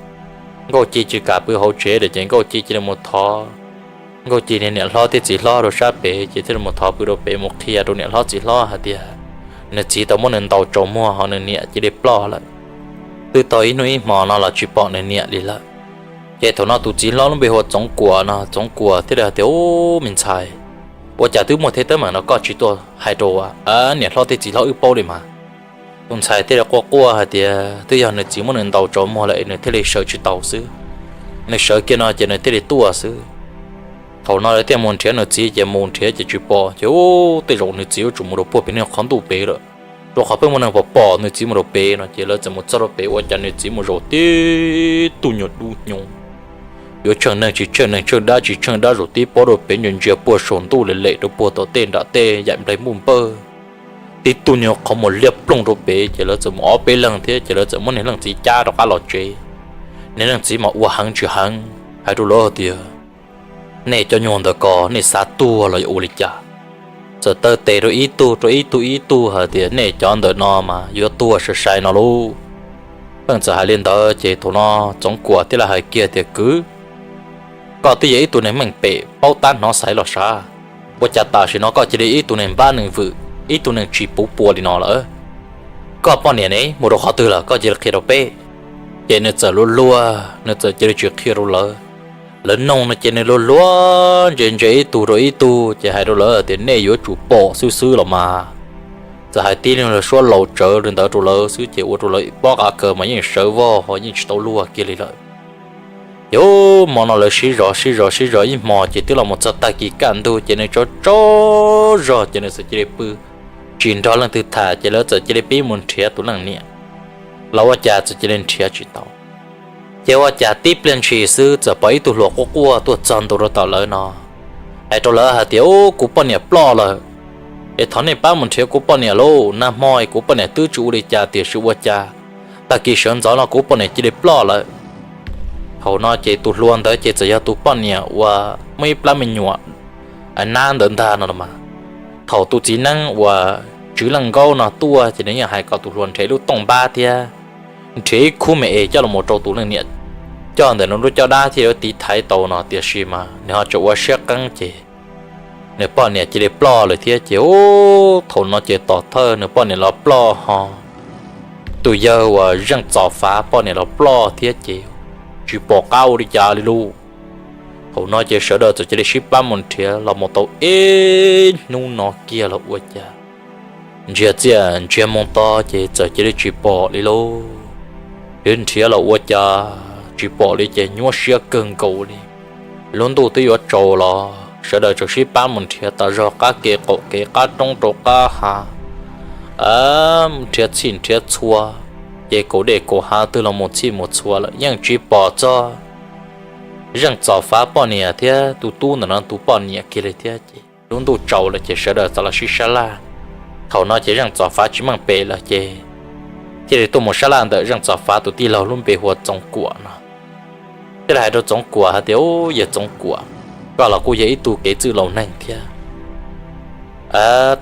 Nkauj ci tsis kam pw hauv tsev lawm ces nkauj ci cia li mus thov nkauj ci niam hlob thiab txiv hlob rau sab pem ces thiaj li mus thov pw rau pem mus qhia rau niam hlob txiv hlob hais tias nws txiv tau muab nws ntaus tsaus muag ho nws niam cia li ploj lawm. Twb tau ib hnub ib hmo no los tsis pom nws niam li lawm. Ces thaum no tus txiv hlob lub npe hu ua Txoov Kuam no, Txoov Kuam thiaj li hais tias, Ub, me ntxhais, ua cas twb muaj thiab teeb meem no koj tsis tuaj hais rau niam hlob thiab txiv hlob wb paub li mas? Tus ntxhais thiaj li quaj quaj hais tias twb yog nws txiv muab nws ntaus tsaus muag lawm es nws thiaj li sawv tsis taus xwb. Nws sawv kiag no ces nws thiaj li tuaj xwb. Thaum no lawv thiaj mus nrhiav nws txiv ces mus nrhiav ces tsis pom ces ub, tej zaum nws txiv yuav tsum mus rau puag pem niag qhov ntuj pem lawm, rau qhov pheej muaj neeg pom pom nws txiv mus rau pem no ces lawv txawm mus txog rau pem ua cas nws txiv mus zaum tib tug nyuag dub hnyoo, yuav tsheej neeg tsis tsheej neeg, tsheej dab tsis tsheej dab, zaum tib pob rau pem ntsia ntsia puag saum ntuj lem lem rau puag tom tej nram tej yaim nplaig npuj npawj. Tib tug nyuag qhov muag liab ploog rau pem ces lawv txawm mus ob peb leeg thiab ces lawv txawm muab niag leej txiv cab rov qab los tsev. Niag leej txiv mas ua heev tsis heev hais rau lawv tias, Nej cov nyuag ntawd ko nej xav tuag los yog ua li cas? Txawm taw tes rau ib tug rau ib tug ib tug hais tias, Nej cov ntawm no mas yuav tuag sai sai no lauj. Pheej txawm hais li ntawd ces thaum no Txoov Kuam thiaj li hais kiag tias, Kwv, koj twb yog ib tug neeg meej pem paub tab hnov xaiv los sav, ua cas tam sim no koj cia li ib tug neeg npab neeg vwm, ib tug neeg tsis puv pua li no lawm? Koj poj niam ne mus rau qhov twg lawm koj cia li qhia rau peb. Ces nws txawm luag luag, nws txawm cia li tsis qhia rau lawv. Lawv noog no ces nws luag luag ntsia ntsia ib tug rau ib tug ces hais rau lawv tias, Nej yuav tsum pom xwb xwb los mas. Txawm hais tib lub suab laus tsawv li ntawd rau lawv xwb ces ua rau lawv pob qa kaws mas yeej sawv vog ho yeej tsis tau luag kiag li lawm. Ces hmo no lawv sib zov sib zov sib zov ib hmos ces twb los mus txog tag kis kaj ntug ces nws tsaug tsaug zog ces nws txawm cia li pw tsis nrog leej twg tham ces lawv txawm cia li pib mus nrhiav tus leej niam los ua cas txawm cia li nrhiav tsis tau. Ces ua cas tib pliag ntshis xwb txawm pom ib tug hluas quaj quaj tuaj txog ntua rau tom lawv no, hais rau lawv hais tias, Ub, kuv poj niam ploj lawm es thov nej pab mus nrhiav kuv poj niam lauj. Nag hmo es kuv poj niam twb tsis ua li cas tiam sis ua cas tag kis sawv ntxov no kuv poj niam cia li ploj lawm. Thaum no ces tus hluas ntawd ces txawm yog tus poj niam uas muaj ib plab me nyuam nab ntawd ntag no los mas. Thaum tus txiv neeb uas Tswv Leej Nkaub no tuaj ces nws yeej hais kom tus hluas nrhiav lub tooj npab thiab nrhiav ib khub me es coj los rau tus leej niam coj ntawm nws lub caj dab thiaj yuav tiv thaiv tau no tiam sis mas nws ho tseem ua siab qeeb ces nws poj niam cia li ploj lawm thiab ces ub, thaum no ces tom thawj nws poj niam los ploj ho tus yawg uas Zeej Txos Fav poj niam los ploj thiab ces tsis pom qab ua li cas li lauj. Thaum no ces sawv daws txawm cia li sib pab mus nrhiav los mus tau ib hnub no kiag los ua cas ntsiag txiaj ntsiag moo to ces txawm cia li tsis pom li lauj. Nrhiav nrhiav los ua cas tsis pom li ces nyuaj siab kawg nkaus li. Lub ntuj twb yuav tsaus los sawv daws tseem sib pab mus nrhiav tas zog qab ke qaum kev qab roob rau qab hav, nrhiav txhij nrhiav txhua, ces kaum dej kaum hav twg los mus txhij mus txhua lawm yeej tsis pom txog Zeej Txos Fav poj niam thiab tus tub ntawm no tus poj niam kiag li thiab ces lub ntuj tsaus lawm ces sawv daws txawm los sib sab laj. Thaum no ces Zeej Txos Fav tsis meej pem lawm ces thiaj li tuaj mus sab laj ntawm Zeej Txos Fav tus tij laug lub npe hu ua Txoov Kuam no. Thiaj li hais rau Txoov Kuam hais tias, Ub, yawg Txoov Kuam, koj los kuj yog ib tug kev txwj laus neeg thiab.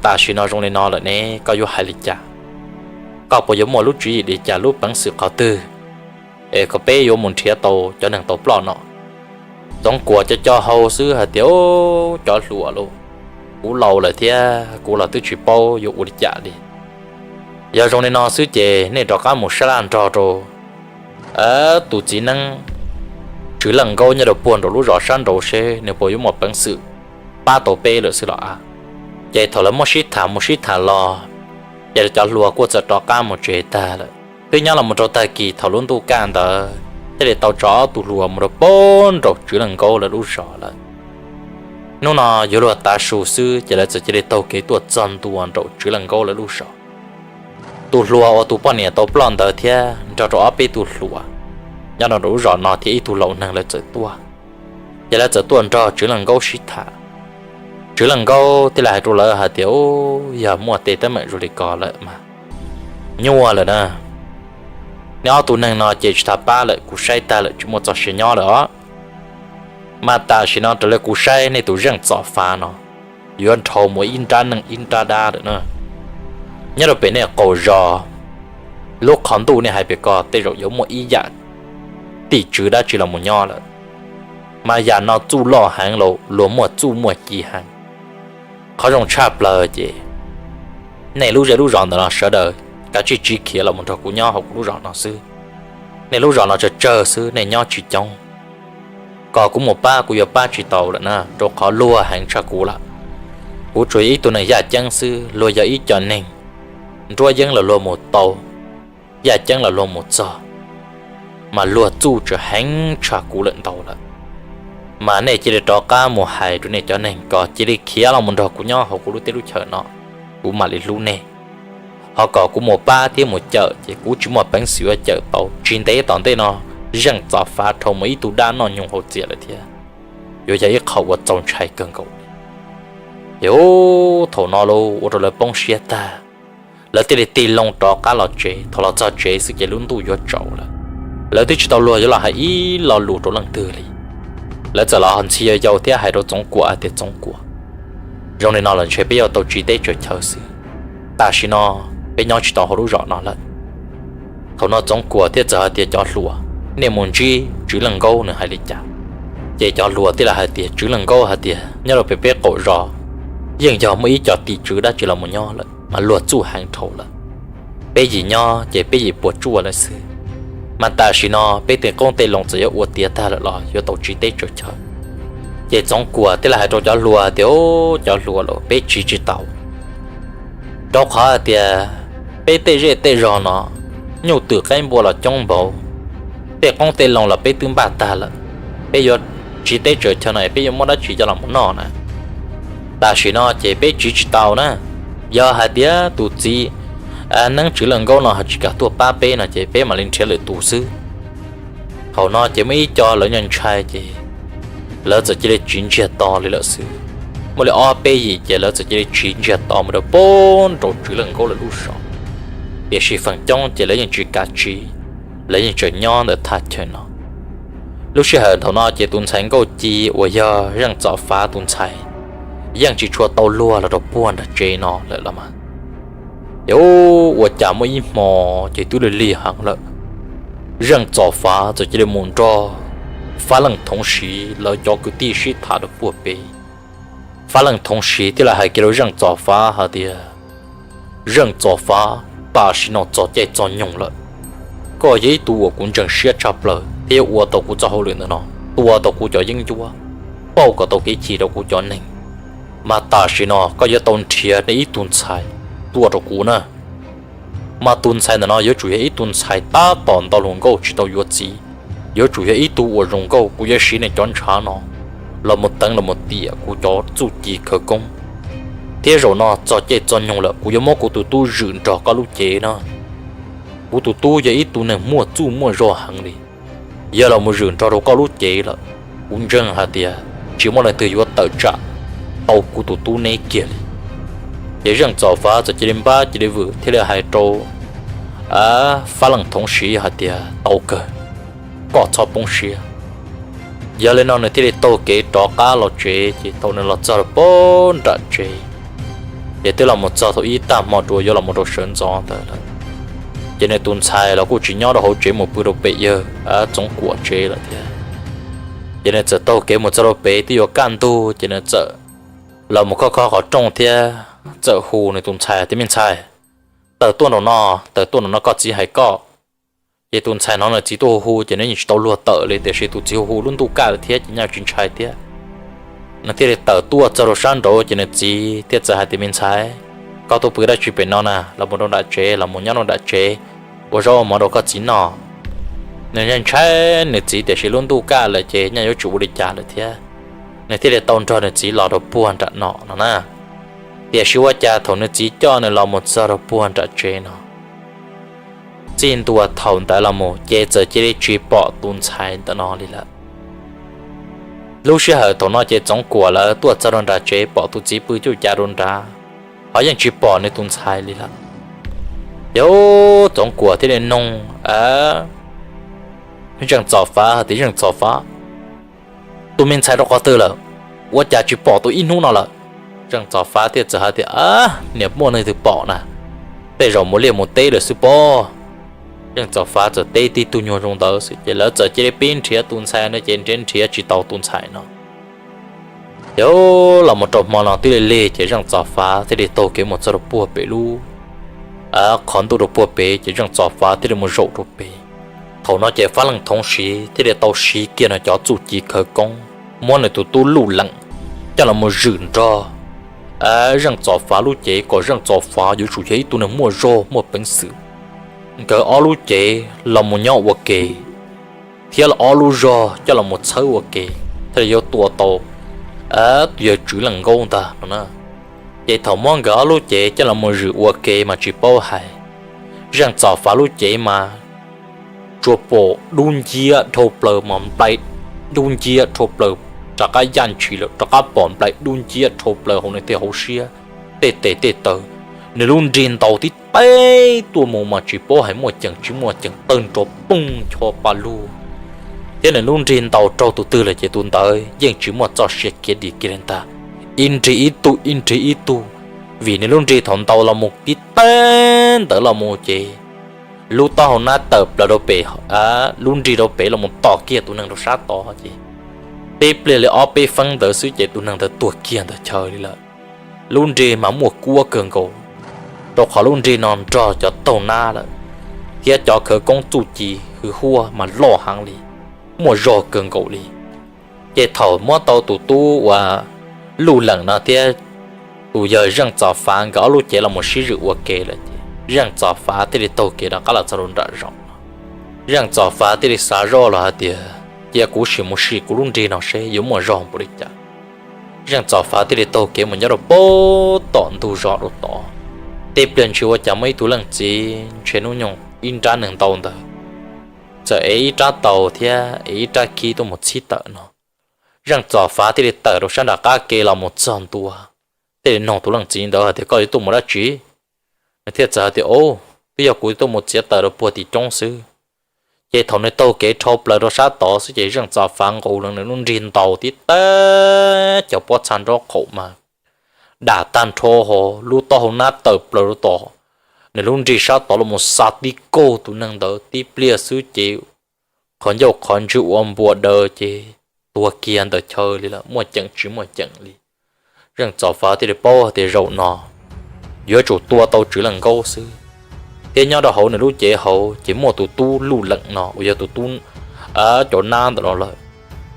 Tam sim no zoo li no lawm ne, koj yuav hais li cas? Koj puas yuav muaj lub tswv yim li cas, lub peev xwm qhov twg es kom peb yuav mus nrhiav tau cov neeg tau ploj no? Txoov Kuam co co hau xwb hais tias, Ub, cov hluas lauj, kuv laus lawm thiab kuv los twb tsis paub yuav ua li cas li. Yog zoo li no xwb ces nej rov qab mus sab laj nrog rau tus txiv neeb Tswv Leej Nkaub nyob rau puag nraum lub zos sab nraud seb nws puas yuav muaj peev xwm pab tau peb lawm xwb los a. Ces thaum lawv muab sib tham mus sib tham los, ces cov hluas kuj txawm rov qab mus tsev tag lawm. Twb nyob los mus rau tag kis thaum lub ntuj kaj ntawd thiaj li tau tso ob tug hluas mus rau puag nraum Tswv Leej Nkaub lawv lub zos lawm. Hnub no yuav luag tav su xwb ces lawv txawm cia li taug kev tuaj txog ntua nraum Tswv Leej Nkaub lawv lub zos. Tus hluas uas tus poj niam tau ploj ntawd thiab nrog rau ob peb tug hluas nyob rau nraum lub zos no thiab ib tug laus neeg lawv txawm tuaj. Ces lawv txawm tuaj nrog Tswv Leej Nkaub sib tham. Tswv Leej Nkaub thiaj li hais rau lawv hais tias, Ub, yog muaj tej teeb meem zoo li ko lawm mas nyuaj lawm na. Nej ob tug neeg no ces tsis tas pab lawm, kuv saib tag lawm tsis muaj txoj sia nyob lawm os. Mas tam sim no raws li kuv saib nej tus Zeej Txos Fav no yuav dhau mus ib nrab neeg ib nrab dab lawm na. Nyob rau pem nej qaum zos, lub qhov ntuj nej hais pem ko tej zaum yuav muaj ib yam tim tswv dab tsi los mus nyob lawm. Mas yam no txuj loj heev los luag muaj txuj muaj ci heev. Qhov zoo tshaj plaws ces nej lub zej lub zos ntawm no sawv daws kav tsij tsiv khiav los mus nrog kuv nyob hauv kuv lub zos no xwb. Nej lub zos no tsawg tsawg xwb, nej nyob tsis coob. Kom kuv mus pab kuv yuav pab tsis tau lawm na, rau qhov luag heev tshaj kuv lawm. Kuv tsuas yog ib tug neeg yaj ceeb xwb, luag yog ib co neeg nruab yeeb los luag mus tau, yaj ceeb los luag mus txog, mas luag txuj tseem heev tshaj kuv lawm ntau lawm. Mas nej cia li rov qab mus hais rau nej cov neeg kom cia li khiav los mus nrog kuv nyob hauv kuv lub teb lub chaws no, kuv mam li hlub nej. Ho kom kuv mus pab thiab mus cawm ces kuv tsis muaj peev xwm yuav cawm tau. Tsis ntev tom ntej no Zeej Txos Fav dhau mus ib tug dab noj nyoog hauv txias lawm thiab, yuav yog ib qho uas txaus ntshai kawg nkaus li. Ces ub, thaum no lauj ua rau lawv poob siab tag, lawv thiaj li tig loo rov qab los tsev. Thaum los txog tsev xwb ces lub ntuj yuav tsaus lawm. Lawv twb tsis tau luag yuav los hais ib lo lus rau leej twg li. Lawv txawm los ntxhi yau yau thiab hais rau Txoov Kuam hais tias, Txoov Kuam, zoo li no los ntshe peb yuav tau tsiv teb tsaws chaw xwb. Tam sim no peb nyob tsis tau hauv lub zos no lawm. Thaum no Txoov Kuam thiaj txawm hais tias, Cov hluas, nej mus ntsib Tswv Leej Nkaub nws hais li cas. Ces cov hluas thiaj li hais tias, Tswv Leej Nkaub hais tias nyob rau pem peb qaum zos yeej yog muaj ib co tim tswv dab tsi los mus nyob lawm mas luag txuj heev dhau lawm. Peb yim nyob ces peb yim puas tsuaj lawm xwb. Mas tam sim no peb tej qoob tej loo txawm yuav ua tiav tag lawm los yuav tau tsiv teb tsaws chaw. Ces Txoov Kuam thiaj li hais rau cov hluas tias, Cov hluas los peb tsiv tsis tau, rau qhov hais tias peb tej zej tej zos no nyuj twm qaib npua los coob npaum, tej qoob tej loo los peb twb npaj tag lawm. Peb yuav tsiv teb tsaws chaw no es peb yuav muab dab tsi coj los mus noj na? Tam sim no ces peb tsiv tsis tau na. Yog hais tias tus txiv neeb Tswv Leej Nkaub no ho tsis kam tuaj pab peb no ces peb mam li nrhiav lwm tus xwb. Thaum no ces muaj ib co lawv ntshai ntshai ces lawv txawm cia li tsiv ntsiag to li lawm xwb. Muaj li ob peb yim ces lawv txawm cia li tsiv ntsiag to mus rau puag nraum Tswv Leej Nkaub lawv lub zos. Tiam sis feem coob ces lawv yeej tsis kam tsiv, lawv yeej tseem nyob ntawm thaj chaw no. Lub sij hawm thaum no ces tus ntxhais Nkauj Ci uas yog Zeej Txos Fav tus ntxhais yeej tsis tshua tau luag los rau puag nram tsev no lawm los mas. Ces ua cas muaj ib hmo ces twb lig lig heev lawm, Zeej Txos Fav txawm cia li mus nrog Fab Leej Thoov Siv lawv cov kwv tij sib tham rau puag pem. Fab Leej Thoov Siv thiaj li hais kiag rau Zeej Txos Fav hais tias, Zeej Txos Fav, tam sim no txog caij txog nyoog lawm. Koj yog ib tug uas kuv ntseeg siab tshaj plaws thiab yuav ua tau kuv txoj hauj lwm ntawm no, tua tau kuv cov yeeb ncuab, pauj kom tau kev chim rau kuv cov neeg. Mas tam sim no koj yuav tau nrhiav nej ib tug ntxhais tuaj rau kuv na. Mas tus ntxhais ntawm no yuav tsum yog ib tug ntxhais tab tom ntau hluas nkauj tsis tau yuav txiv, yuav tsum yog ib tug uas zoo nkauj, kuv yuav siv nej cov ntshav no los mus teev los mus tiam kuv cov txuj ci khawv koob. Thiab zaum no txog caij txog nyoog lawm kuv yuav muab kuv tus tub zwm nrog koj lub cev na. Kuv tus tub yog ib tug neeg muaj txuj muaj zog heev li, yog los mus zwm nrog rau koj lub cev lawm, kuv ntseeg hais tias tsis muaj leej twg yuav tawm tsam tau kuv tus tub neb kiag li. Ces Zeej Txos Fav txawm cia li npab cia li vwm thiaj li hais rau Fab Leej Thoov siv hais tias tau kawg, koj txhob poob siab. Yog li no nws thiaj li taug kev rov qab los tsev, ces thaum nws los txog rau pem nram tsev, ces twb los mus txog thaum ib tag hmo dua yuav los mus rau sawv ntxov ntawd lawm. Ces nws tus ntxhais los kuj tsis nyob rau hauv tsev, mus pw rau pem yawg Txoov Kuam tsev lawm thiab. Ces nws txawm taug kev mus txog rau pem twb yuav kaj ntug, ces nws txawm los mus khob khob qhov rooj thiab txawm hu nws tus ntxhais tias, Me ntxhais, tawm tuaj nraum no, tawm tuaj nraum no, koj txiv hais koj. Ces tus ntxhais hnov nws txiv tuaj hu hu ces nws yeej tsis tau luag tawm li, tiam sis tus txiv hu hu lub ntuj kaj lawm thiab ces nws tsis ntshai thiab. Nws thiaj li tawm tuaj txog rau sab nraud ces nws txiv thiaj txawm hais tias, Me ntxhais, koj tuaj pw dab tsi pem no na? Los mus rau nram tsev, los mus nyob rau nram tsev ua zaub ua mov rau koj txiv noj. Nws yeej ntshai nws txiv tiam sis lub ntuj kaj lawm ces yeej yuav tsum ua li cas lawm thiab. Nws thiaj li tau nrog nws txiv los rau puag nram no no na. Tiam sis ua cas thaum nws txiv coj nws los mus txog rau puag nram tsev no, txij ntua thaum ntawd los mus ces txawm cia li tsis pom tus ntxhais ntawm no li lawm. Lub sij hawm thaum no ces Txoov Kuam lawv tuaj txog rau nram tsev pom tus txiv pw cuj cav rau nrad, ho yeej tsis pom nws tus ntxhais li lawm. Ces Txoov Kuam thiaj li nug Zeej Txos Fav tias, Zeej Txos Fav, tus me ntxhais rau qhov twg lawm? Ua cas tsis pom tus ib hnub no lawm? Zeej Txos Fav thiaj txawm hais tias, Niam, muaj neeg twg pom na, tej zaum mus liaj mus teb lawm xwb pob. Zeej Txos Fav txawm teb tib tug nyuag zoo ntawd xwb ces lawv txawm cia li pib nrhiav tus ntxhais no ces nrhiav nrhiav tsis tau tus ntxhais no. Ces los mus rau hmo no twb lig lig ces Zeej Txos Fav thiaj li taug kev mus txog rau puag pem lub qhov ntuj rau puag pem ces Zeej Txos Fav thiaj li mus zaum rau pem. Thaum no ces Fab Leej Thoov siv thiaj li tau siv kiag nws cov txuj ci khawv koob, muab nws tus tub Luj Leem coj los mus zwm nrog Zeej Txos Fav lub cev kom Zeej Txos Fav yuav tsum yog ib tug neeg muaj zog muaj peev xwm, nkawd ob lub cev los mus nyob ua ke, thiab ob lub zog coj los mus txhawb ua ke, thiaj li yuav tua tau tus yawg Tswv Leej Nkaub ntag no na. Ces thaum muab nkawd ob lub cev coj los mus zwm ua ke mas tsis paub hais, Zeej Txos Fav lub cev mas tsuas pom dub nciab dhau plaws mas nplai dub nciab dhau plaws, rov qab yaj ntshis lawm rov qab pom nplai dub nciab dhau plaws hauv nws tej hauv siab, tej tes tej taw. Nws lub nrig ntaus tib teb tuaj mus mas tsis paub hais muaj ceem tsis muaj ceem, tawg nrov poog ncho pa lug, thiab nws lub nrig ntaus raug tus twg lawm ces tus ntawd yeej tsis muaj txoj sia khiav dim kiag li ntag. Ib nrig ib tug ib nrig ib tug, vim nws lub nrig thaum ntaus los mus tib teb ntawd los mus ces lub taub hau nab tawm plaws rau pem, lub nrig rau pem los mus tos kiag tus neeg rau sab tod ces tib pliag li ob peb feeb ntawd xwb ces tus neeg ntawd tuag kiag ntawd chaw li lawm. Lub nrig mas muaj kuab kawg nkaus, rau qhov lub nrig no nrog cov taub hau nab lawm, thiab cov khawv koob txuj ci hwj huaj mas loj heev li, muaj zog kawg nkaus li. Ces thaum muab tau tus tub uas Luj Leem no thiab tus yawg Zeej Txos Fav nkawd ob lub cev los mus sib zwm ua ke lawm ces Zeej Txos Fav thiaj li taug kev rov qab los txog rau nram zos no. Zeej Txos Fav thiaj li xav zoj los hais tias, cia kuv sim mus sim kuv lub nrig no seb yuav muaj zog npaum li cas. Zeej Txos Fav thiaj li taug kev mus nyob rau pem tom ntug zos rau tod. Tej pliag ntshe ua cas muaj ib tug leej txiv ntshe hnub nyoog ib nrab neeg ntau ntawd txawm ev ib rab taus thiab ev ib rab khib tuaj mus txhib tawm no. Zeej Txos Fav thiaj li tawm rau sab nram qab ke los mus txog ntua, thiaj li nug tus leej txiv ntawd hais tias, koj yuav tuaj mus dab tsi? Nws thiaj txawm hais tias, o, twb yog kuv tuaj mus txiav taws rau puag tim roob xwb. Ces thaum nws taug kev dhau plaws rau sab tod xwb ces Zeej Txos Fav nqus lees nws lub nrig ntaus tib teb cov pob txha nraub qaum mas dam tag nrho ho lub taub hau nab tawm plaws rau tom nws lub nrig sab tod los mus xa tib kaug tus neeg ntawd tib pliag xwb ces qhov ncauj qhov ntswg ua npua daws ces tuag kiag ntawm chaw li lawm, muaj ceem tsis muaj ceem li. Zeej Txos Fav thiaj li paub tias zaum no yuav tsum tua tau Tswv Leej Nkaub xwb, thiab nyob rau hauv nws lub cev hauv ces muaj tus tub Luj Leem no uas yog tus tub cov nab ntawm no lawm.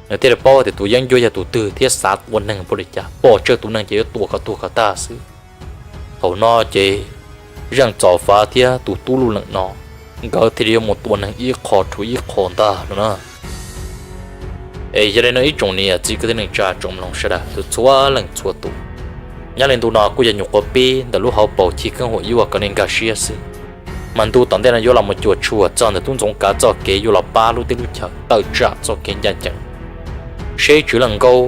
Nws thiaj li paub tias tus yeeb ncuab yog tus twg thiab xav tua neeg npaum li cas, pom tsawg tus neeg ces yuav tua kom tuag kom tag xwb. Thaum no ces Zeej Txos Fav thiab tus tub Luj Leem no nkawd thiaj li yuav mus tua neeg ib qho rhuav ib qho ntag no na. Es yog li no ib tsoom niam txiv kwv tij neej tsa tsoom mloog sawv daws txhua leej txhua tus, nyob li ntu no kuj yog nyuam qhuav pib ntawm lub hauv paus chiv kheeb huam yuaj kom nej nkag siab xwb. Mas ntu tom ntej no yuav los mus cuam tshuam txog ntawm tub Ntxoov Kav txoj kev yuav los pab lub teb lub chaws tawm tsam txoj kev ncaj ncees, seb Tswv Leej Nkaub,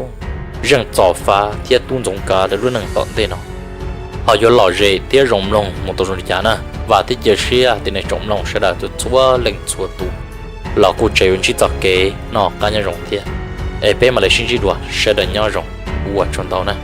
Zeej Txos Fav thiab tub Ntxoov Kav lawv lub neej tom ntej no ho yuav lom zem thiab zoo mloog mus tau zoo li cas na. Vam thiab cia siab tias nej tsoom mloog sawv daws txhua leej txhua tus los kuj tseem yuav ntsib txoj kev noj qab nyob zoo thiab. Es peb mam li sib ntsib dua, sawv daws nyob zoo, ua tsaug ntau na.